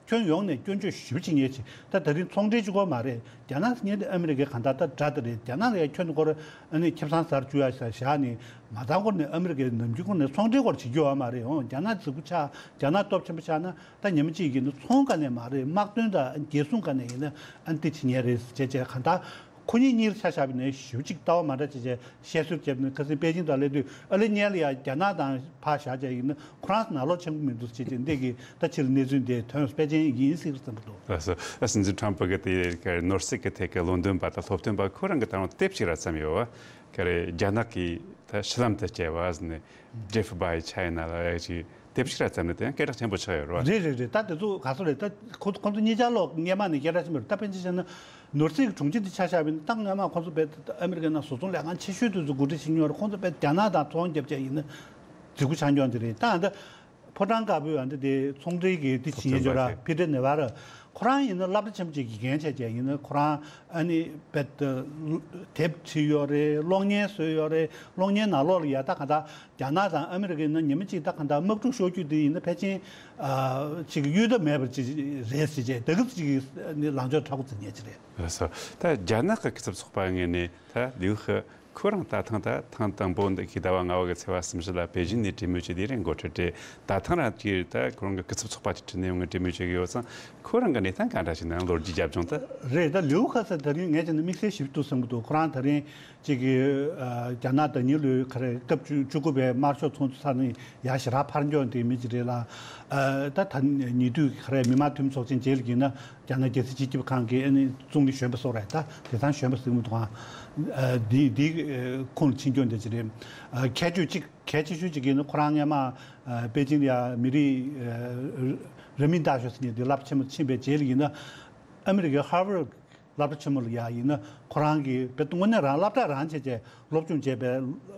ཁྱོད་ ཁྱོན་ཡོངས་ནས་སྐྱོན་བརྗོད་ཞེ་པོ་བྱེད་མཁན་ཅིག་ད་དེ་རིང་ཚོང་འབྲེལ་གཅིག་པོ་མ་རེད། རྒྱ་ནག་ཟེར་མཁན་དེ་ཨ་མི་རི་ཀའི་གང་ལྟར་ད་དགྲ་དེ་རེད། རྒྱ་ནག་ལ་ཡ་ཁྱོན་ནས་ཁོ་རང་ཨ་ནི་ཁེ་བཟང་ཟ་རུ་བཅུག་ཡ་ཞིག་བཞག་ནས་མ་ཚང་ཁོ་ནས་ཨ་མི་རི་ཀའི་ནམ་རྒྱུན་ཁོ་ནས་ཚོང་འབྲེལ་སྐོར་བྱེད་རྒྱུ་ཡོད་མ་རེད། འོང་རྒྱ་ནག་རྫིག་པོ་ཆགས། རྒྱ་ནག་སྟོབས་ཆེན་པོ་ཆགས་ན་ད་ཉི་མ་གཅིག་ཡིན་ན་ཚོང་ག་ནས་མ་རེད། དམག་དོན་དང་རྒྱལ་སྲུང་ག་ནས་ཡིན་ན་ཨ་ནི་དེ་བྱེད་མཁན་རེད་ཟེར་བྱས་བྱས་གང་ལྟར། ཁོ་གཉིས་གཉིས་ལ་ཆ་བཞག་པ་ཡིན་ན་ཞེ་པོ་ཅིག་ལྟ་བ་མ་འདྲ་བྱས་བྱས་བཤད་སྲོལ་བརྒྱབ་ནས་ཁ་སང་པེ་ཅིང་དུ་སླེབས་དུས་ཨ་ལེ་གཉལ་ལ་ཡ་རྒྱ་ནག་དང་ཕར་བཞག་བྱས་ཡིན་ན་ཁོ་རང་ནང་ལོགས་ཆེན་པོ་མི་འདུག་ཟེར་བྱས་འདི་གི་ད་ཕྱི་ལ་གནས་ཚུལ་འདི་ཐོན་པེ་ཅིང་ཡིན་སྲིད་ཀྱི་བསམ་གྱི་འདུག་ལགས་སོ། ཨ་སྲིད་འཛིན་ཁྲམ་ཕུ་གི་དེ་ག་རེ་ནོར་སྲིད་ཀྱི་ཐད་ཀྱི་ལུང་འདྲེན་པ་དང་སློབ་སྟོན་པ་ཁོ་རང་གི་ད་རུང་དེབ་ཅིག་ར་བརྩམས་ཡོད་བ། ག་རེ་རྒྱ་ནག་གིས་ད་ཕྱི་ལམ་དུ་བསྐྱལ་བ་ཟེར་ནས་Death by China ལ་ཡ་ཅིག་དེབ་ཅིག་ར་བརྩམས་ནས་དེ་ཡང་སྐད་གྲགས་ཆེན་པོ་ཆགས་ཡོད་རེད་བ། རེད་རེད་རེད། ད་དེ་ཚོ་ག་ཚོད་རེད། ད་ཁོ་ཁོ་ཚོ་གཉིས་ཆར་ལོག་སྔས་མ་ནས་སྐད་གྲགས་ཆེན་པོ་རེད། ད་དཔེར་ན་ཆ་བཞག་ན། ནོར་སྲིད་ཀྱི་གྲོང་ཁྱེར་འདི་ཆ་བཞག་པ་ཡིན་ན་ད་སྔོན་མ་ཁོང་ཚོ་དཔེ་ཨ་མི་རི་ཀའི་ནང་བཟོ་ཚོང་ལས་ཁང་ཆེ་ཤོས་དེ་ཚོ་གོ་སྒྲིག་བྱེད་མྱོང་རེད། ཁོང་ཚོ་དཔེ་རྒྱ་ནག་དང་ཚོང་རྒྱབ་བྱས་ཡིན་ན་རྫིག་པོ་ཆགས་མྱོང་དེ་རེད། ད་ཨ་འདི་ཕོ་བྲང་དཀར་པོའི་ཨ་འདི་དེ་ཚོང་འབྲེལ་གྱི་འདི་བྱེད་མཁན་ཅིག་ཡོད་ར། ཕི་ཏྲེ་ནེ་ཝ་ར། ཁོ་རང་ཡིན་ན་སློབ་གྲྭ་ཆེན་པོ་ཅིག་དགེ་རྒན་བྱས་བྱས་ཡིན་ན་ཁོ་རང་ཨ་ནི་དཔེ་དེབ་བྲིས་ཡོད་རེད། གློག་བརྙན་བཟོས་ཡོད་རེད། གློག་བརྙན་ནང་ལོགས་ལ་ཡ་ད་ག་ད་རྒྱ་ནག་དང་ཨ་མི་རི་ཀ་ཡིན་ན་ཉི་མ་གཅིག་ད་གང་ལྟར་དམག་འཁྲུག་ཤོར་རྒྱུ་དེ་ཡིན་ན་ཕལ་ཆེར་ཨ་ཅིག་གཡོལ་ཐབས་མེད་པ་ཅིག་རེད་ཟེར་བྱས་དེ་ག་ཅིག་ནི་ལངས་ཕྱོགས་མཐའ་གུ་འཛིན་མཁན་ཅིག་རེད། ལགས་སོ། ད་རྒྱ་ནག་གི་སྐུ་ཚབ་ཚོགས་པ་ངོས་ནས་ད་ལིའུ་ཧི་ཁོ་རང་ད་ཐེངས་ད་ཐེངས་དང་པོ་འདི་གི་ཟླ་བ་ལྔ་པ་གི་ཚེས་པ་སུམ་ཅུ་ལ་པེ་ཅིང་ནས་གྲོས་མོལ་བྱས་དེ་རིང་འགོ་ཁྲིད་དེ་ད་ཐེངས་རང་གི་ད་ཁོ་རང་གི་སྐུ་ཚབ་ཚོགས་པ་དེ་ཁྲིད་ནས་ཡོང་གི་གྲོས་མོལ་བྱེད་ཀྱི་ཡོད་ཙང་ཁོ་རང་གི་གནས་སྟངས་ག་འདྲ་ཞིག་ན་ལོ་རྒྱུས་རྒྱབ་ལྗོངས་ད། རེད། ད་ལིའུ་ཧི་ཟེར་ད་རིང་ངས་བྱས་ན་དམིགས་བསལ་ཞིབ་ཏུ་བསམ་གྱི་འདུག་ཁོ་རང་ད་རིང་ཅིག་གི་ཨ་རྒྱ་ནག་ད་ཉིན་ལོའི་ག་རེ་སྐབས་བཅུ་བཅུ་དགུ་པའི་དམར་ཤོག་ཚོགས་འདུ་ཚར་ནས་ཡར་ཞེ་དྲག་ཕར་འགྱོ་དེ་མི་ཅིག་རེད་ལ། ཨ་ད་ད་ཉེ་དུས་ག་རེ་མི་དམངས་འཐུས་མི་ཚོགས་ཆེན་རྗེས་ལ་ཡིན་ན་རྒྱ་ནག་རྒྱལ་སྲིད་སྤྱི་ཁྱབ་ཁང་གི་ཨ་ནི་ཙུང་ལི་གཞོན་པ་སོགས་རེད། ད་དེང་སང་གཞོན་པ་ཟེར་གྱི་མི་འདུག་ཨང་། ཨ་འདི་འདི་ཁོངས་ལ་ཕྱིན་སྐྱོང་དེ་ཅིག་རེད། ཨ་ཁྱད་ཆོས་གཅིག་གལ་ཆེ་ཤོས་གཅིག་ཡིན་ན་ཁོ་རང་སྔས་མ་ཨ་པེ་ཅིང་ལ་ཡ་མི་རིགས་ཨ་རིག་གནས་ལྟ་ཞོག་ཟེར་མཁན་དེ་རླབས་ཆེན་མོ་ཕྱིན་པའི་རྗེས་ལ་ཡིན་ན་ཨ་མི་རི་ཀའི་ཧར་ཝར་སློབ་གྲྭ་ཆེན་མོ་ལ་ཡ་ཡིན་ན་ཁོ་རང་གིས་དཔེ་དངོས་གནས་རང་སློབ་གྲྭ་རང་བྱས་བྱས་སློབ་སྦྱོང་བྱས་པའི་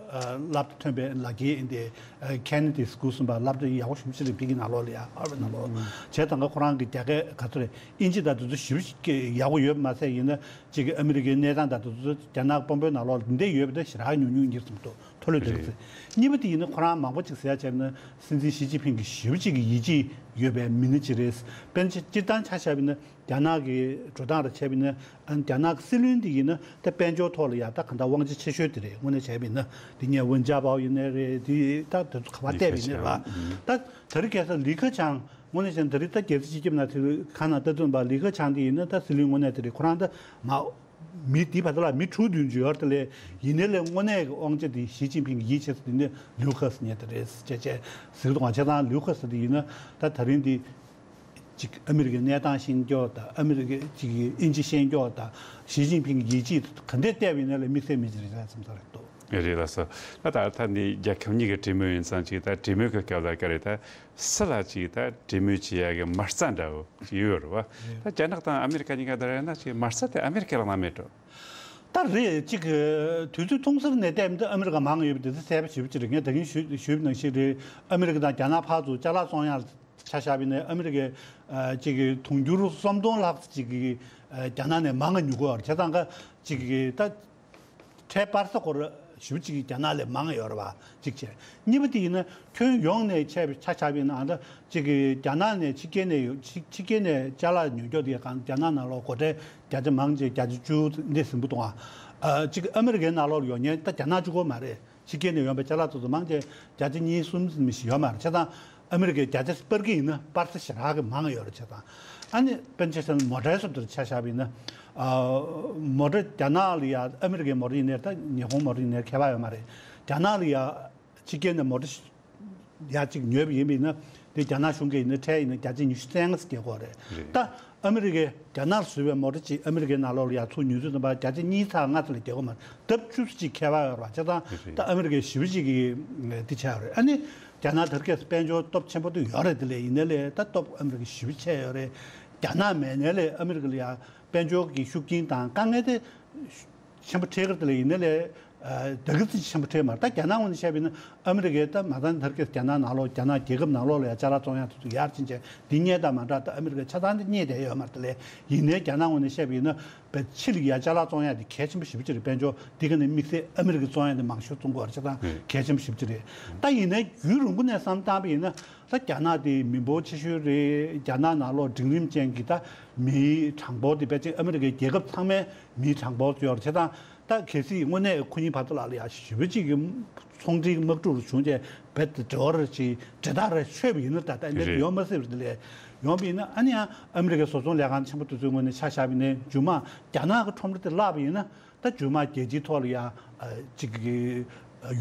ཨ་སློབ་གྲྭ་ཐོན་པའི་ལག་འཁྱེར་ཡིན་ཏེ། ཨ་ཁེ་ནེ་ཌི་སི་ཀུལ་གསུམ་པ་སློབ་གྲྭ་ཡག་པོ་ཞེ་པོ་ཅིག་རེད། ཕ་གི་ནང་ལོགས་ལ་ཡ་ཧར་ཝར་ནང་ལོགས་བྱས་ཙང་ཁོ་རང་གི་རྒྱ་སྐད་ག་ཚོད་རེད། དབྱིན་ཇི་དང་དེ་ཚོ་ཞེ་པོ་ཅིག་ཡག་པོ་ཡོད་མ་ཟད་ཡིན་ན་ཅིག་ཨ་མི་རི་ཀའི་གནས་སྟངས་དང་དེ་ཚོ་རྒྱ་ནག་དཔོན་པོའི་ནང་ལོགས་ལ་འདི་འདྲ་ཡོད་པ་དེ་ཞེ་དྲག་ཉུང་ཉུང་ཡིན་ཟེར་གྱི་འདུག་མཐོ་ལོས་དེ་རེད། གཉིས་པ་དེ་ཡིན་ན་ཁོ་རང་མང་པོ་ཅིག་ཟེར་ཡ་བྱས་ན་སྲིད་འཛིན་ཞི་ཅིན་ཕིང་གི་ཞེ་པོ་ཅིག་གི་ཡིད་ཆེས་ཡོད་པའི་མི་སྣ་ཅིག་རེད། དཔེར་ན་སྤྱིར་བཏང་ཆ་བཞག་པ་ཡིན་ན་རྒྱ་ནག་གི་འགྲོ་སྟངས་ར་བྱས་པ་ཡིན་ན་ཨ་རྒྱ་ནག་གི་སྲིད་བློན་དེ་ཡིན་ན་ད་དཔལ་འབྱོར་ཐོག་ལ་ཡ་ད་གང་ལྟར་དབང་ཆ་ཆེ་ཤོས་དེ་རེད། དངོས་གནས་བྱས་པ་ཡིན་ན་དེ་ནས་ཝུན་ཅཱ་པའོ་ཡིན་ནའི་རེད། དེ་ད་དེ་ཚོ་ག་པར་བལྟས་པ་ཡིན་ནའི་རེད་བ། ད་དེ་རིང་ཁ་སང་ལི་ཁེ་ཆང་དངོས་གནས་བྱས་ན་དེ་རིང་ད་རྒྱལ་སྲིད་སྤྱི་ཁྱབ་ནང་དེ་རིང་གང་ན་ལྟ་ཚུལ་པ་ལི་ཁེ་ཆང་དེ་ཡིན་ན་ད་སྲིད་བློན་དངོས་གནས་དེ་རེད། ཁོ་རང་ད་མ་མི་དེ་བར་དུ་ལ་མི་དྲུག་བདུན་ཅུ་ཡོད་རེད་དེ་ལས་ཡིན་ནའི་ལས་དངོས་གནས་ཀྱི་དབང་ཆ་དེ་ཞི་ཅིན་ཕིང་གིས་ཡིད་ཆེས་ཟེར་དེ་ནི་ལིའུ་ཁེ་ཟེར་མཁན་དེ་རེད་ཅེས་བྱས་ཟེར་གི་འདུག་ག་བྱས་ཙང་ལིའུ་ཁེ་ཟེར་དེ་ཡིན་ན་ད་ད་རིང་འདི་ཅིག་ཨ་མི་རི་ཀའི་གནས་སྟངས་ཤེས་མཁན་དང་ཨ་མི་རི་ཀའི་ཅིག་དབྱིན་ཇི་ཤེས་མཁན་དང་ཞི་ཅིན་ཕིང་གི་ཡིད་ཆེས་ག་འདྲས་བལྟས་པ་ཡིན་ན་ལས་དམིགས་བསལ་མི་ཅིག་རེད་བསམ་ས་རེད་འདུག་རེད་ལགས་སོ། ད་ད་ད་འདི་རྒྱལ་ཁབ་གཉིས་ཀྱི་གྲོས་མོལ་ཡིན་ཙང་ཅིག་ད་གྲོས་མོལ་གྱི་སྐབས་ལ་ག་རེ་ད་སུ་ལ་ཅིག་ད་གྲོས་མོལ་བྱེད་ཡ་གི་མ་རྩ་འདྲ་བོ་ཅིག་ཡོད་རེད་བ། ད་རྒྱ་ནག་དང་ཨ་མི་རི་ཀ་གཉིས་ཀ་ད་རེད་ན་ཅིག་མ་རྩ་དེ་ཨ་མི་རི་ཀའི་ལག་ན་མེད་འགྲོ། ད་རེད་ཅིག་དུས་ཚོད་ཐུང་ཟུར་ནས་བལྟས་མི་འདུག་ཨ་མི་རི་ཀ་མང་ཡོད་པ་དེ་ཚོ་གསལ་པོ་ཞེ་པོ་ཅིག་རེད། ངས་ད་གིན་ཞུས་ཞུས་པ་ནང་བཞིན་རེད། ཨ་མི་རི་ཀ་དང་རྒྱ་ནག་ཕར་ཚུར་ཅ་ལག་བཙོང་ཡ་ཆ་བཞག་པ་ཡིན་ན་ཨ་མི་རི་ཀའི་ཨ་ཅིག་གི་དུང་ཕྱུར་སུམ་སྟོང་ལྷག་ཅིག་གི་ཨ་རྒྱ་ནག་ནས་མང་ང་ཉོ་གི་ཡོད་རེད། བྱས་ཙང་ཀ་ཅིག་གི་ད་ཁྲལ་སྤར་ས་སྐོར་ཞེ་པོ་ཅིག་རྒྱ་ནག་ལས་མང་ང་ཡོད་རེད་བ་གཅིག་བྱས། གཉིས་པ་དེ་ཡིན་ན་ཁྱོན་ཡོངས་ནས་ཆ་ཆ་བཞག་པ་ཡིན་ན་ཨ་ད་ཅིག་གི་རྒྱ་ནག་ནས་ཕྱི་རྒྱལ་ནས་ཡོང་ཕྱི་ཕྱི་རྒྱལ་ནས་ཅ་ལག་ཉོ་རྒྱུ་དེ་གང་རྒྱ་ནག་ནང་ལོགས་སྒོ་ཁྲལ་བརྒྱ་ཆ་མང་ཆེ་བརྒྱ་ཆ་བཅུ་འདི་ཟིན་པོ་འདུག་ཨ། ཨ་ཅིག་ཨ་མི་རི་ཀའི་ནང་ལོགས་ཡོང་མཁན་ད་རྒྱ་ནག་གཅིག་པོ་མ་རེད། ཕྱི་རྒྱལ་ནས་ཡོང་པའི་ཅ་ལག་ཚོ་ཚོ་མང་ཆེ་བརྒྱ་ཆ་གཉིས་གསུམ་ཟིན་མི་ཞིག་ཡོད་མ་རེད། བྱས་ཙང་ཨ་མི་རི་ཀའི་བརྒྱ་ཆ་སྤར་གི་ཡིན་ན་སྤར་ས་ཞེ་དྲག་གི་མང་ཡོད་རེད། བྱས་ཙང་ཨ་ནི་དཔེར་ན་ཆ་བཞག་ན་མོ་ཊའི་སོབ་དེར་ཆ་བཞག་པ་ཡིན་ན། ཨ་མོ་ཊ་རྒྱ་ནག་ལ་ཡ་ཨ་མི་རི་ཀའི་མོ་ཊ་ཡིན་ནའི་ད་ཉི་ཧོང་མོ་ཊ་ཡིན་ནའི་ཁྱད་པར་ཡོད་མ་རེད། རྒྱ་ནག་ལ་ཡ་ཕྱི་རྒྱལ་ནས་མོ་ཊ་ཡ་གཅིག་ཉོས་པ་ཡིན་པ་ཡིན་ན་དེ་རྒྱ་ནག་གཞུང་གིས་ཡིན་ན་ཁྲལ་ཡིན་ན་བརྒྱ་ཆ་ཉི་ཤུ་རྩ་ལྔ་ཙམ་རྒྱག་གི་རེད། རེད། ད་ཨ་མི་རི་ཀས་རྒྱ་ནག་ལ་བཟོས་པའི་མོ་ཊ་གཅིག་ཨ་མི་རི་ཀའི་ནང་ལོགས་ལ་ཡ་ཚུར་ཉོ་ཚུལ་ཙམ་པ་བརྒྱ་ཆ་གཉིས་ཚེག་ལྔ་ཙམ་ལས་རྒྱག་གི་མ་རེད། ལྡབ་བཅུ་ཙམ་ཅིག་ཁྱད་པར་ཡོད་རེད་བ། བྱས་ཙང་རེད། ད་ཨ་མི་རི་ཀས་ཞེ་པོ་ཅིག་གིས་འདི་བྱས་ཡོད་རེད། ཨ་ནི་རྒྱ་ནག་དེ་རིང་ཁ་སང་དཔལ་འབྱོར་སྟོབས་ཆེན་པོ་དུ་ཡོད་རེད། དེ་ལས་ཡིན་ན་ལས་ད་སྟོབས་ཨ་མི་རི་ཀས་ཞེ་པོ་ཆེ་ཡོད་རེད། རྒྱ་ནག་མེད་ནའི་ལས་ཨ་མི་རི་ཀ་ལ་ཡ་དཔལ་འབྱོར་གྱི་ཤུགས་རྐྱེན་དང་དཀའ་ངལ་དེ་ཆེན་པོ་འཕྲད་ཀྱི་རེད། དེ་ལས་ཡིན་ན་ལས་ ཨ་བདག་གི་རྩིས་ཆེན་པོ་འཕྲད་མ་རེད། ད་རྒྱ་ནག་ངོས་ནས་བཤད་པ་ཡིན་ན་ཨ་མི་རི་ཀའི་ད་མ་རྩ་མཐར་སྐྱེལ་རྒྱ་ནག་ནང་ལོགས་རྒྱ་ནག་རྒྱལ་ཁབ་ནང་ལོགས་ལ་ཡང་ཅ་ལག་བཙོང་ཡག་དེ་ཚོ་ཡར་ཕྱིན་བྱས་འདི་སྔོན་དང་མ་འདྲ། ད་ཨ་མི་རི་ཀ་ཆ་ཚང་དེ་རྙེད་བསྡད་ཡོད་མ་རེད། དེ་ལས་ཡིན་ནའི་རྒྱ་ནག་ངོས་ནས་བཤད་པ་ཡིན་ན་བས་ཕྱི་ལ་ཡ་ཅ་ལག་བཙོང་ཡག་དེ་གལ་ཆེན་པོ་ཞེ་པོ་ཅིག་རེད། དཔལ་འབྱོར་འདི་ག་ནས་དམིགས་བསལ་ཨ་མི་རི་ཀའི་བཙོང་ཡག་དེ་མང་ཤོས་བཙོང་དགོས་རེད། བྱས་ཙང་གལ་ཆེན་པོ་ཞེ་པོ་ཅིག་རེད། ད་ཡིན་ནའི་རྒྱུན་རིང་པོ་ནས་བསམ་བཏང་པ་ཡིན་ན་ད་རྒྱ་ནག་དེ་མི་འབོར་ཆེ་ཤོས་རེད། རྒྱ་ནག་ནང་ལོགས་འབྲིང་རིམ་ཅན་གྱི་ད་མིའི་གྲངས་འབོར་དེ་ཕལ་ཆེར་ཨ་མི་རི་ཀའི་རྒྱལ་ཁབ་ཚང་མའི་མིའི་གྲངས་འབོར་ཡོད་རེད། བྱས་ཙང་ད་གལ་སྲིད་དངོས་གནས་ཁོ་གཉིས་བར་དུ་ལ་ལ་ཡ་ཞེ་པོ་ཅིག་གི་ཚོང་འབྲེལ་དམག་འཁྲུག་རུ་བྱུང་རྗེས་རྦད་དེ་འབྲེལ་བ་རེ་ཅིག་འབྲེལ་ཐག་རེ་ཆོད་པ་ཡིན་ན། ད་ལྟ་འདི་རེད། ཡོང་མ་སྲིད་པ་རེད། དེ་ལས་ཡོང་པ་ཡིན་ན་ཨ་ནི་ཡང་ཨ་མི་རི་ཀའི་བཟོ་ཚོང་ལས་ཁང་ཆེན་པོ་དེ་ཚོའི་ངོས་ནས་ཆ་བཞག་པ་ཡིན་ན་རྒྱུན་མ་རྒྱ་ནག་གི་ཁྲོམ་ར་དེ་བརླག་པ་ཡིན་ན་ད་རྒྱུན་མ་རྒྱལ་སྤྱིའི་ཐོག་ལ་ཡང་ཅིག་གི་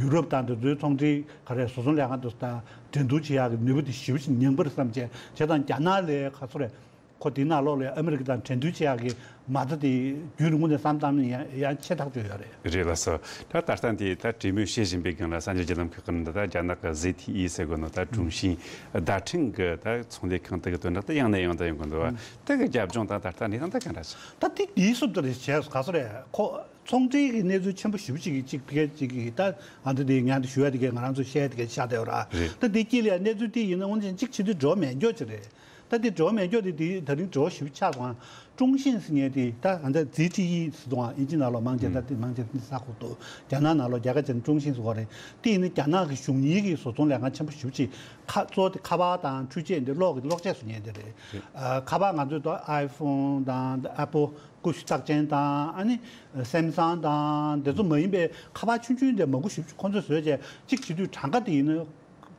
ཡུ་རོབ་དང་དེ་ཚོའི་ཚོང་འབྲེལ་ག་རེ་བཟོ་ཚོང་ལས་ཁང་དེ་ཚོ་དང་འགྲན་བསྡུར་བྱེད་ཡག་གི་ནུས་པ་དེ་ཞེ་པོ་ཅིག་ཉམས་པ་རེད་བསམ་བྱས། བྱས་ཙང་རྒྱ་ནག་ལས་ག་ཚོད་རེད། ཁོ་དེའི་ནང་ལོགས་ལ་ཨ་མི་རི་ཀ་དང་འགྲན་བསྡུར་བྱེད་ཡག་གི་མ་རྩ་དེ་རྒྱུན་རིང་པོ་ནས་བསམ་བཏང་ན་ཡང་ཡང་ཆེ་ཐག་ཆོད་ཡོད་རེད། རེད་ལགས་སོ། ད་ད་ལྟ་འདི་ད་གྲོས་མོལ་བྱེད་བཞིན་པའི་སྒང་ལ་གསར་འགྱུར་བརྒྱུད་ལམ་ཁག་གི་ནང་དུ་ད་རྒྱ་ནག་གི་ཟི་ཐི་ཨི་ཟེར་དགོས་ནོ་ད་ཀྲུང་ཤིན་བརྡ་འཕྲིན་གི་ད་ཚོང་ལས་ཁང་དེ་གི་དོན་དག་ད་ཡང་ནས་ཡང་དུ་ཡོང་གི་འདུག་བ། དེ་གི་རྒྱབ་ལྗོངས་དང་ད་ལྟ་གནས་སྟངས་ད་ག་འདྲ་ཞིག་ད་དེ་དེའི་སུབ་ད་རེད་བྱས་ག་ཚོད་རེད། ཁོ་ཚོང་འབྲེལ་གྱི་གནས་ཚུལ་ཆེན་པོ་ཞེ་པོ་ཅིག་གི་གཅིག་ཕ་གི་གཅིག་གི་ད་ང་ཚོ་དེ་ངན་དུ་ཞུ་ཡ་དེ་གས་ང་རང་ཚོ་བཤད་ཡ་དེ་གས་ཆགས་བསྡད་ཡོད་ར། རེད། ད་དེ་དཀྱིལ་ལ་གནས་ཚུལ་དེ་ཡིན་ན་དངོས་གནས་གཅིག་བྱེད་དུས་འགྲོ་མེད་འགྱོ་ཅིག་རེད། ད་དེ་འགྲོ་མེད་འགྱོ་དེ་དེ་ད་རིང་འགྲོ་ཞེ་པོ་ཆགས་སོང་། ཀྲུང་ཤིན་ཟེར་མཁན་དེ་ད་ང་ཚོ་ཛི་ཊི་ཨི་ཟེར་དུས་ཨིན་ཇི་ནང་ལོགས་མང་ཆེ་ད་དེ་མང་ཆེ་དེ་ས་ཁུག་ཏུ་རྒྱ་ནག་ནང་ལོགས་རྒྱ་སྐད་བྱས་ན་ཀྲུང་ཤིན་ཟེར་གོ་རེད། དེ་ཡིན་ན་རྒྱ་ནག་གི་གཞུང་གཉེར་གྱི་བཟོ་ཚོང་ལས་ཁང་ཆེན་པོ་ཞེ་པོ་ཅིག་ཁ་གཙོ་བོ་དེ་ཁ་པར་དང་འཕྲུལ་ཆས་འདི་གློག་གི་གློག་ཆས་བཟོ་མཁན་དེ་རེད། ཨ་ཁ་པར་ང་ཚོའི་ད་ཨའི་ཕོན་དང་ཨེ་པོ་ཀུ་ཤུ་རྟགས་ཅན་དང་ཨ་ནི་སེམ་སང་དང་དེ་ཚོ་མ་ཡིན་པའི་ཁ་པར་ཆུང་ཆུང་དེ་མང་པོ་ཞེ་པོ་ཅིག་ཁོ་ཚོས་བཟོས་བྱས་གཅིག་བྱེད་དུས་གྲངས་ཀ་དེ་ཡིན་ན་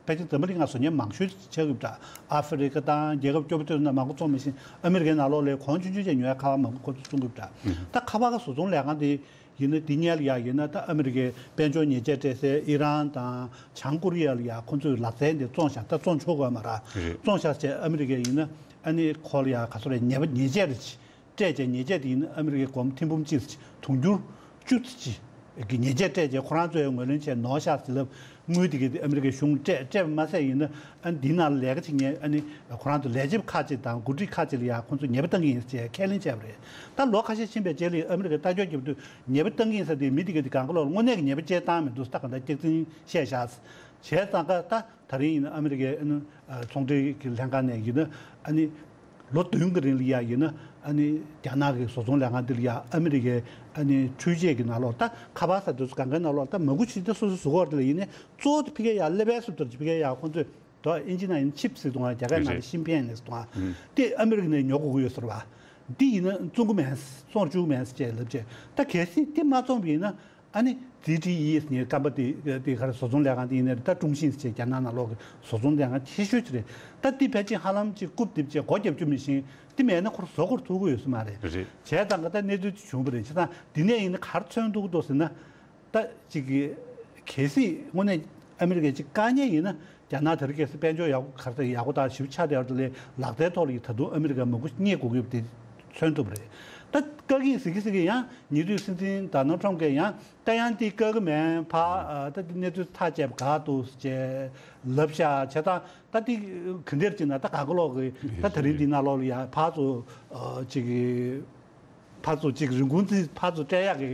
ཕལ་ཆེར་འཛམ་བུ་གླིང་ང་བཟོ་མཁན་མང་ཤོས་ཆགས་ཀྱི་ཡོད་པ་འདྲ། ཨ་ཧྥེ་རི་ཁ་དང་རྒྱལ་ཁབ་སྐྱོ་པོ་ཚོའི་ནང་མང་པོ་བཙོང་མི་ཤེས། ཨ་མི་རི་ཀའི་ནང་ལོགས་ལ་གོང་ཆུང་ཆུང་བྱས་ཉོ་ཡ་ཁ་པར་མང་པོ་ཁོ་ཚོས་བཙོང་གི་ཡོད་པ་འདྲ། ད་ཁ་པར་གི་བཟོ་ཚོང་ལས་ཁང་དེ་ཡིན་ན་འདི་གཉེར་ཡག་ཡིན་ན་ད་ཨ་མི་རི་ཀའི་དཔལ་འབྱོར་ཉེས་ཆད་སྤྲད་སའི་ཨི་རན་དང་བྱང་ཀོ་རི་ཡ་ལ་ཡ་ཁོ་ཚོས་ལག་རྩལ་འདི་བཙོང་བཞག་ད་བཙོང་ཆོག་གི་ཡོད་མ་རེད། རེད། བཙོང་བཞག་བྱས་ཨ་མི་རི་ཀའི་ཡིན་ན་ཨ་ནི་ཁོ་ལ་ཡ་ག་ཚོད་རེད། ཉེས་པ་ཉེས་ཆད་རེད། སྤྲད་བྱས་ཉེས་ཆད་དེ་ཡིན་ན་ཨ་མི་རི་ཀའི་སྒོར་མོ་ཐེར་འབུམ་གཅིག་དུང་ཕྱུར་བཅུ་ཙམ་ཅིག་གི་ཉེས་ཆད་སྤྲད་བྱས་ཁོ་རང་ཚོས་ངོས་ལེན་བྱས་ནོར་ཤག་ཟེར་ལབ། དངུལ་དེ་གའི་ཨ་མི་རི་ཀའི་གཞུང་སྤྲད་སྤྲད་པ་མ་ཟད་ཡིན་ན་ཨ་ནི་དེའི་ནང་ལ་ལས་ཀ་བྱེད་མཁན་ཨ་ནི་ཁོ་རང་ཚོ་ལས་བྱེད་ཁག་ཅིག་དང་འགོ་ཁྲིད་ཁག་ཅིག་ལ་ཡང་ཁོ་ཚོས་ཉེས་པ་བཏང་གི་ཡིན་ཟེར་ཁས་ལེན་བྱས་པ་རེད། ད་ལོ་ཁ་ཤས་ཕྱིན་པའི་རྗེས་ལ་ཨ་མི་རི་ཀས་ལྟ་སྐྱོང་བརྒྱབ་དུས་ཉེས་པ་བཏང་གི་ཡིན་ཟེར་དུས་མི་དེ་གའི་དེ་གང་ག་ལོར་དངོས་གནས་ཀྱི་ཉེས་པ་ཅིག་བཏང་མི་འདུག་ད་གང་ལྟར་སྐྱག་རྫུན་བཤད་བཞག་བྱས་ཙང་ཀ་ད། ད་རིང་ཡིན་ན་ཨ་མི་རི་ཀའི་ཨ་ནི་ཚོང་འབྲེལ་གྱི་ལྷན་ཁང་ནས་ཡིན་ན་ཨ་ནི་ལོ་བདུན་གྱི་རིང་ལ་ཡ་ཡིན་ན་ཨ་ནི་རྒྱ་ནག་གི་བཟོ་ཚོང་ལས་ཁང་འདི་ལ་ཡ་ཨ་མི་རི་ཀའི་ཨ་ནི་འཕྲུལ་ཆས་ཀྱི་ནང་ལོགས་ད་ཁ་པར་ཟེར་དུས་སུ་གང་གའི་ནང་ལོགས་ད་མ་དགོས་ཆེད་དུ་སོ་སོ་བཟོ་གི་ཡོད་རེད་ལ། ཡིན་ནའི་གཙོ་བོ་དེ་ཕ་གིར་ཡ་ལེབ་ཨེ་སུབ་ཏུ་ཕ་གིར་ཡ་ཁོང་ཚོས་ད་ཨིན་ཇི་ནང་ཡིན་ཆིབ་ཟེར་དུས་རྒྱ་སྐད་ནང་ལ་ཤིན་ཕན་ནས་ཟེར་དུས་དེ་ཨ་མི་རི་ཀ་ནས་ཉོ་དགོས་ཀྱི་ཡོད་ཟེར་བ། འདི་ཡིན་ན་བཙོང་གི་མེད། བཙོང་བཅུག་གི་མེད་ཅེས་ལབ་ཅེས། ད་གལ་སྲིད་འདི་མ་བཙོང་བ་ཡིན་ན་ཨ་ནི་ཛི་ཊི་ཨི་ཟེར་མཁན་སྐམ་པ་དེ་དེ་ག་རེ་བཟོ་ཚོང་ལས་ཁང་དེ་ཡིན་ནའི་ད་ཀྲུང་ཤིན་ཟེར་རྒྱ་ནག་ནང་ལོགས་ཀྱི་བཟོ་ཚོང་ལས་ཁང་ཆེ་ཤོས་ཅིག་རེད། ད་འདི་ཕལ་ཆེར་ཧ་ལམ་ཅིག་རྐུབ་རྡིབ་ཅེས་སྒོ་རྒྱབ་རྒྱུ་མེད་བཞིན་འདི་མེད་ན་ཁོ་ར་བཟོ་དགོས་ཐུག་གི་ཡོད་ས་མ་རེད། རེད། བྱས་ཙང་ག་ད་གནས་ཚུལ་ཅིག་བྱུང་བ་རེད། བྱས་ཙང་འདི་ནས་ཡིན་ན་ག་རེ་མཚོན་ཐུབ་ཀྱི་འདུག་ཟེར་ན། ད་ཅིག་གལ་སྲིད་དངོས་གནས་ཨ་མི་རི་ཀས་ཅིག་དཀའ་ངལ་ཡིན་ན་རྒྱ་ནག་དེ་རིང་ཁ་སང་དཔལ་འབྱོར་ཡག་པོ་ག་རེ་ཟེར་ཡག་པོ་དང་ཞིབ་ཆ་དེ་བར་དུ་ལས་ལག་རྩལ་ཐོག་ལ་ཡི་ད་དུང་ཨ་མི་རི་ཀ་མང་པོ་རྙེད་དགོས་ཀྱི་ཡོད་པ་དེ་མཚོན་ཐུབ་པ་རེད། ད་བཀག་གི་ཡིན་ཟེར་གི་ཟེར་གི་ཡང་ཉེ་དུས་སྲིད་འཛིན་ཌོ་ནལ་ཊམ་གྱིས་ཡང་ད་ཡང་དེ་བཀག་གི་མེད་ཕ་ཨ་ད་དེ་གནས་ཚུལ་ཐག་བཅད་པ་ག་འདུག་ཅེས་ལབ་ཤག་བྱས་ཙང་ད་དེ་ག་འདིར་ཅིག་ན་ད་ག་ག་ལོག་གི་ད་དེ་རིང་འདི་ནང་ལོགས་ལ་ཡང་ཕར་ཚུར་ཅིག་ཕར་ཚུར་གཅིག་རིན་གོང་ཅིག་ཕར་ཚུར་སྤྲད་ཡག་གི་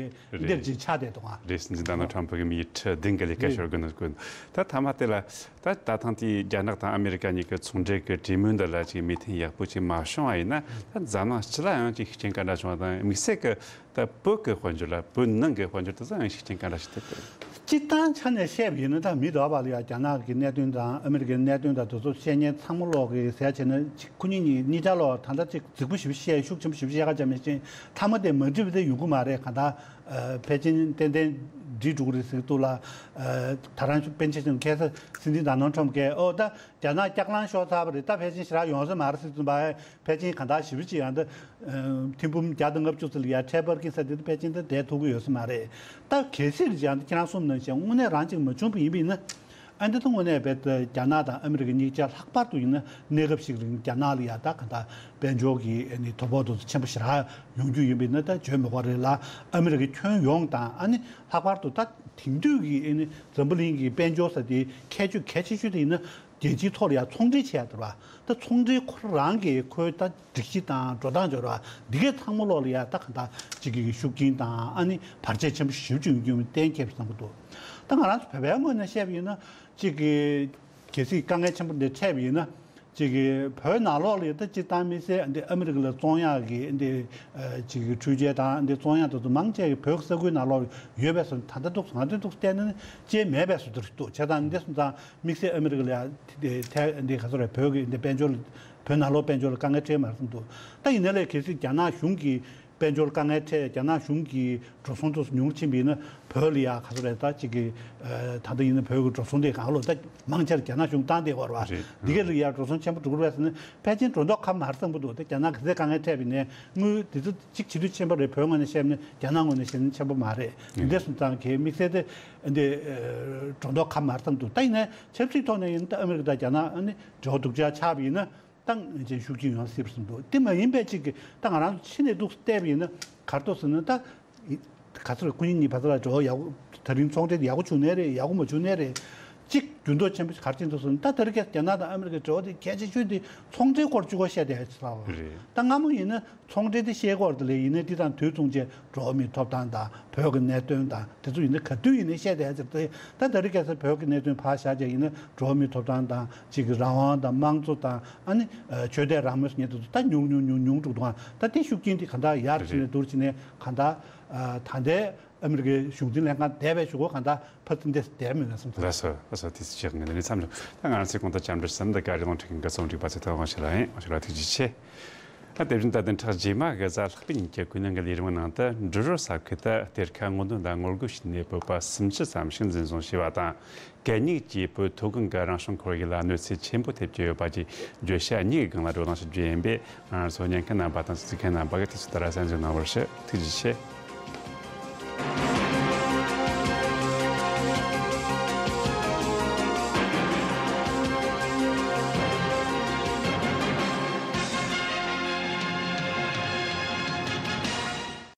འདིར་ཅིག་ཆགས་བསྡད་འདུག་ཨ། རེད། སྲིད་འཛིན་ཌོ་ནལ་ཊམ་ཕ་གི་མི་ཁྲི་བདུན་གི་ལས་ཀ་ཤོར་གི་འདུག་གོ། ད་མཐའ་མ་དེ་ལ་ད་ད་ཐེངས་དེའི་རྒྱ་ནག་དང་ཨ་མི་རི་ཀ་གཉིས་ཀྱི་ཚོང་འབྲེལ་གྱི་གྲོས་མོལ་འདི་ལ་ཅིག་མོས་མཐུན་ཡག་པོ་ཅིག་མ་བྱུང་བ་ཡིན་ན། ད་འཛམ་གླིང་སྤྱི་ལ་ཡང་ཅིག་ཤུགས་རྐྱེན་ག་འདྲ་བྱུང་བ་དང་། དམིགས་བསལ་གྱི་ད་བོད་ཀྱི་དཔལ་འབྱོར་ལ། བོད་ནང་གི་དཔལ་འབྱོར་དེ་ཚོ་ཡང་ཤུགས་རྐྱེན་ག་འདྲ་ཞིག་ཐེབས་ཀྱི་རེད། སྤྱིར་བཏང་ཆ་ནས་བཤད་པ་ཡིན་ན། ད་མི་འདྲ་བ་ལ་ཡང་རྒྱ་ནག་གི་གནད་དོན་དང་ཨ་མི་རི་ཀའི་གནད་དོན་དང་དེ་ཚོ་བཤད་མཁན་ཚང་མ་ལོག་གི་ཟེར་བྱས་ན་ཅིག་ཁོ་གཉིས་གཉིས་གཉིས་ཆ་ལོག་ད་ལྟ་ཅིག་རྫིག་པོ་ཞེ་པོ་བཤད། ཤུགས་ཆེན་པོ་ཞེ་པོ་བཤད་ཡག་ཅང་མེད་ཅིང་། མཐའ་མ་དེ་མ་འགྲིག་པ་དེ་ཡོང་གི་མ་རེད། གང་ལྟར་ཨ་ཕལ་ཆེར་ཏན་ཏན་འགྲིག་འགྲོ་གི་རེད་ཟེར་གི་འདུག་ལ། ཨ་ད་རང་ཤུགས་པན་ཆེ་ཅིང་ཁ་སང་སྲིད་འཛིན་ཌོ་ནལ་ཊམ་གྱིས་ཨོ་ད་རྒྱ་ནག་སྐྱག་ལང་ཤོར་ཚར་བ་རེད། ད་ཕལ་ཆེར་ཞེ་དྲག་ཡོང་ས་མ་རེད་ཟེར་གི་འདུག་པ། ཕལ་ཆེར་གང་ལྟར་ཞེ་པོ་ཅིག་ཡང་ད་ཨ་ཐེར་འབུམ་བརྒྱ་དང་ལྔ་བཅུ་ཙམ་ལ་ཡ་ཁྲལ་འབར་གྱི་ས་དེ་ད་ཕལ་ཆེར་ད་བསྡད་ཐུབ་ཀྱི་ཡོད་ས་མ་རེད། ད་གལ་སྲིད་ཡང་ད་ཁྱེད་རང་གསུངས་ནང་བཞིན་དངོས་གནས་རང་ཅིག་མ་བྱུང་བ་ཡིན་པ་ཡིན་ན། ཨ་འདི་ཚོ་དངོས་གནས་རྦད་དེ་རྒྱ་ནག་དང་ཨ་མི་རི་ཀ་གཉིས་ཆ་ལྷག་པར་དུ་ཡིན་ན་གནས་སྐབས་ཤིག་རིང་རྒྱ་ནག་ལ་ཡ་ད་ག་ད་དཔལ་འབྱོར་གྱི་ཨ་ནི་དོ་ཕོག་དེ་ཚོ་ཆེན་པོ་ཞེ་དྲག་ཡོང་རྒྱུ་ཡིན་པ་ཡིན་ན་ད་བརྗོད་མི་དགོས་རེད་ལ། ཨ་མི་རི་ཀའི་ཁྱོན་ཡོངས་དང་ཨ་ནི་ལྷག་པར་དུ་ད་དེང་དུས་ཀྱི་ཨ་ནི་འཛམ་བུ་གླིང་གི་དཔལ་འབྱོར་ཟེར་དེ་ཁྱད་ཆོས་གལ་ཆེ་ཤོས་དེ་ཡིན་ན་རྒྱལ་སྤྱིའི་ཐོག་ལ་ཡ་ཚོང་འབྲེལ་བྱས་ཡ་དེ་རེད་བ། ད་ཚོང་འབྲེལ་ཁོ་རང་གི་ཁོའི་ད་སྒྲིག་གཞི་དང་འགྲོ་སྟངས་སྦྱོར་བ་འདི་གའི་ཚང་མ་ལོག་ལ་ཡ་ད་ག་ད་ཅིག་གི་ཤུགས་རྐྱེན་དང་ཨ་ནི་བར་ཆད་ཆེན་པོ་ཞེ་པོ་ཅིག་ཡོང་རྒྱུ་ཡིན་པ་གཏན་འཁེལ་བ་བསམ་གྱི་འདུག་ད་ང་རང་ཚོ་བོད་པའི་ངོས་ནས་བཤད་པ་ཡིན་ན་ཅིག་གི་གལ་སྲིད་དཀའ་ངལ་ཆེན་པོ་འདི་འཕྲད་པ་ཡིན་ན་ཅིག་གི་བོད་ནང་ལོགས་ལ་ཡ་ད་སྤྱིར་བཏང་དམིགས་བསལ་འདི་ཨ་མི་རི་ཀ་ལ་བཙོང་ཡག་གི་འདི་ཅིག་གི་འཕྲུལ་ཆས་དང་འདི་བཙོང་ཡག་དེ་ཚོ་མང་ཆེ་གི་བོད་ས་ཁུལ་ནང་ལོགས་ཡོད་པས་སོ། ད་ལྟ་འདུག་ང་ཚོས་འདུག་བལྟས་ན་ཅེས་མེད་པས་སོ་དེར་འདུག་བྱས་ཙང་འདི་སོང་ཙང་དམིགས་བསལ་ཨ་མི་རི་ཀ་ལ་ཡ་ཐལ་འདི་ག་ཚོད་རེད། བོད་ཀྱི་འདི་དཔལ་འབྱོར་བོད་ནང་ལོགས་དཔལ་འབྱོར་ལ་དཀའ་ངལ་འཕྲད་མ་རེད་བསམ་འདུག་ད་ཡིན་ན་ལས་གལ་སྲིད་རྒྱ་ནག་གཞུང་གིས་དཔལ་འབྱོར་དཀའ་ངལ་འཕྲད། རྒྱ་ནག་གཞུང་གི་འགྲོ་སོང་དེ་ཚོ་ཉུང་རུ་ཕྱིན་པ་ཡིན་ན་བོད་ལ་ཡ་ག་ཚོད་རེད། ད་ཅིག་གི་ད་ལྟ་ཡིན་ན་བོད་ཀྱི་འགྲོ་སོང་དེ་གང་ལོ་ད་མང་ཆེ་རྒྱ་ནག་གཞུང་བཏང་བསྡད་ཡོད་རེད་བ། རེད། འདི་ག་ལ་ཡ་འགྲོ་སོང་ཆེན་པོ་འགྲོ་གི་རེད་བས་ཟེར་ན་ཕལ་ཆེར་འགྲོ་མདོག་ཁ་མ་རེད་བསམ་གྱི་འདུག་ད་རྒྱ་ནག་གི་ཟས་དཀའ་ངལ་འཕྲད་པ་ཡིན་ནའི་དངུལ་དེ་ཚོ་གཅིག་བྱེད་དུས་ཕྱིན་པ་རེད། བོད་ངོས་ནས་བཤད་ན་རྒྱ་ནག་ངོས་ནས་བཤད་ན་ཆེན་པོ་མ་རེད། འདི་འདྲ་སོང་ཙང་གི་དམིགས་བསལ་དེ་འདི་འགྲོ་མདོག་ཁ་མ་རེད་བསམ་འདུག་ད་ཡིན་ནའི་ཆབ་སྲིད་ཐོག་ནས་ཡིན་ན་ད་ཨ་མི་རི་ཀ་དང་རྒྱ་ནག་ཨ་ནི་འབྲེལ་བ་སྡུག་ཅག་ཆགས་པ་ཡིན་ན། ཏང་ཅན་ཤུགས་རྐྱེན་ཡོང་སྲིད་པ་བསམ་འདུག་དེ་མ་ཡིན་པའི་ཅིག་གི་ད་ང་རང་ཕྱི་ནས་འདུག་བལྟས་པ་ཡིན་ན་ག་རེ་འདུག་ཟེར་ན་ད་ག་ཚོད་སྐུ་ཉིད་གཉིས་བར་ལ་འབྲེལ་བ་ཡག་པོ་ད་རིང་ཚོང་འབྲེལ་ཡག་པོ་བྱུང་ནའི་རེད། ཡག་པོ་མ་བྱུང་ནའི་རེད། གཅིག་འགྱུར་ལྡོག་ཆེན་པོ་ག་རེ་ཕྱིན་འདུག་ཟེར་ན་ད་ད་རེས་ཀྱི་རྒྱ་ནག་དང་ཨ་མི་རི་ཀའི་འབྲེལ་བ་དེ་གལ་ཆེ་ཤོས་དེ་ཚོང་འབྲེལ་སྐོར་གཅིག་པོ་བཤད་བསྡད་ཡོད་ཚོད་ལ། རེད། ད་སྔ་མོ་ཡིན་ན་ཚོང་འབྲེལ་དེ་བཤད་སྐོར་དེ་ལས་ཡིན་ན་འདི་དང་དུས་མཚུངས་བྱས་འགྲོ་བ་མིའི་ཐོབ་ཐང་དང་བོད་ཀྱི་གནད་དོན་དང་དེ་ཚོ་ཡིན་ན་ག་དུས་ཡིན་ན་བཤད་བསྡད་ཡོད་ཚོད་དེ། ད་ད་རེས་ཀྱི་བོད་ཀྱི་གནད་དོན་ཕར་བཞག་བྱས་ཡིན་ན་འགྲོ་བ་མིའི་ཐོབ་ཐང་དང་ཅིག་གི་རང་དབང་དང་དམངས་གཙོ་དང་ཨ་ནི་ཆོས་དད་རང་མོས་སུ་ཉེ་དུ་ད་ཉུང་ཉུང་ཉུང་ཉུང་འགྲོ་འདུག་ད་དེ་ཤུགས་རྐྱེན་དེ་གང་ལྟར་ཡར་ཕྱིན་ནས་བསྡུར་ཕྱིན་ནས་གང་ལྟར་ད་ལྟའི་ཨ་མི་རི་ཀའི་གཞུང་འཛིན་ལྷན་ཁང་འདས་པའི་གཞུག་གུ་གང་ལྟར་ཕར་ཚུར་འདས་བསྡད་མེད་ན་བསམ་ཚོད། ལགས་སོ། ལགས་སོ། དེ་ཚོ་ཆེད་ངས་ལས་མཚམས་ལ་ད་ང་རང་ཚོའི་གོང་དུ་བཅར་འདྲི་བསམ་འདི་ག་རེ་ལོང་ཁྲིད་མཁན་གྱི་རྩོམ་སྒྲིག་པ་ཚོ་ཐོག་དབང་ཞུ་ལ་ཡིན། དབང་ཞུ་ལ་ཐུགས་རྗེ་ཆེ། ད་དེ་བཞིན་ད་བདུན་ཕྲག་རྗེས་མ་གི་གཟའ་ལྷག་པའི་ཉིན་གྱི་ཀུན་གླེང་གི་ལས་རིམ་ནང་དུ་འབྲི་རུ་ས་ཁུལ་དུ་གཏེར་ཁ་སྔོག་འདོན་དང་ངོ་རྒོལ་བྱས་ནས་བོད་པ་སུམ་ཅུ་ཙམ་ཞིག་འཛིན་བཟུང་བྱས་པ་དང་། གད་སྙིགས་ཀྱིས་བོད་མཐོ་སྒང་གི་རང་བྱུང་ཁོར་ཡུག་ལ་གནོད་འཚེ་ཆེན་པོ་ཐེབས་ཀྱི་ཡོད་པ་བཅས་བརྗོད་བྱ་གཉིས་ཀྱི་སྒང་ལ་བགྲོ་གླེང་ཞུ་རྒྱུ་ཡིན་པས། ང་རང་ཚོ་ཉན་མཁན་རྣམ་པ་དང་གཟིགས་མཁན་རྣམ་པ་གིས་དུས་ཚོད་ལྟར་གསན་གཟིགས་གནང་བར་ཞུ། ཐུགས་རྗེ་ཆེ།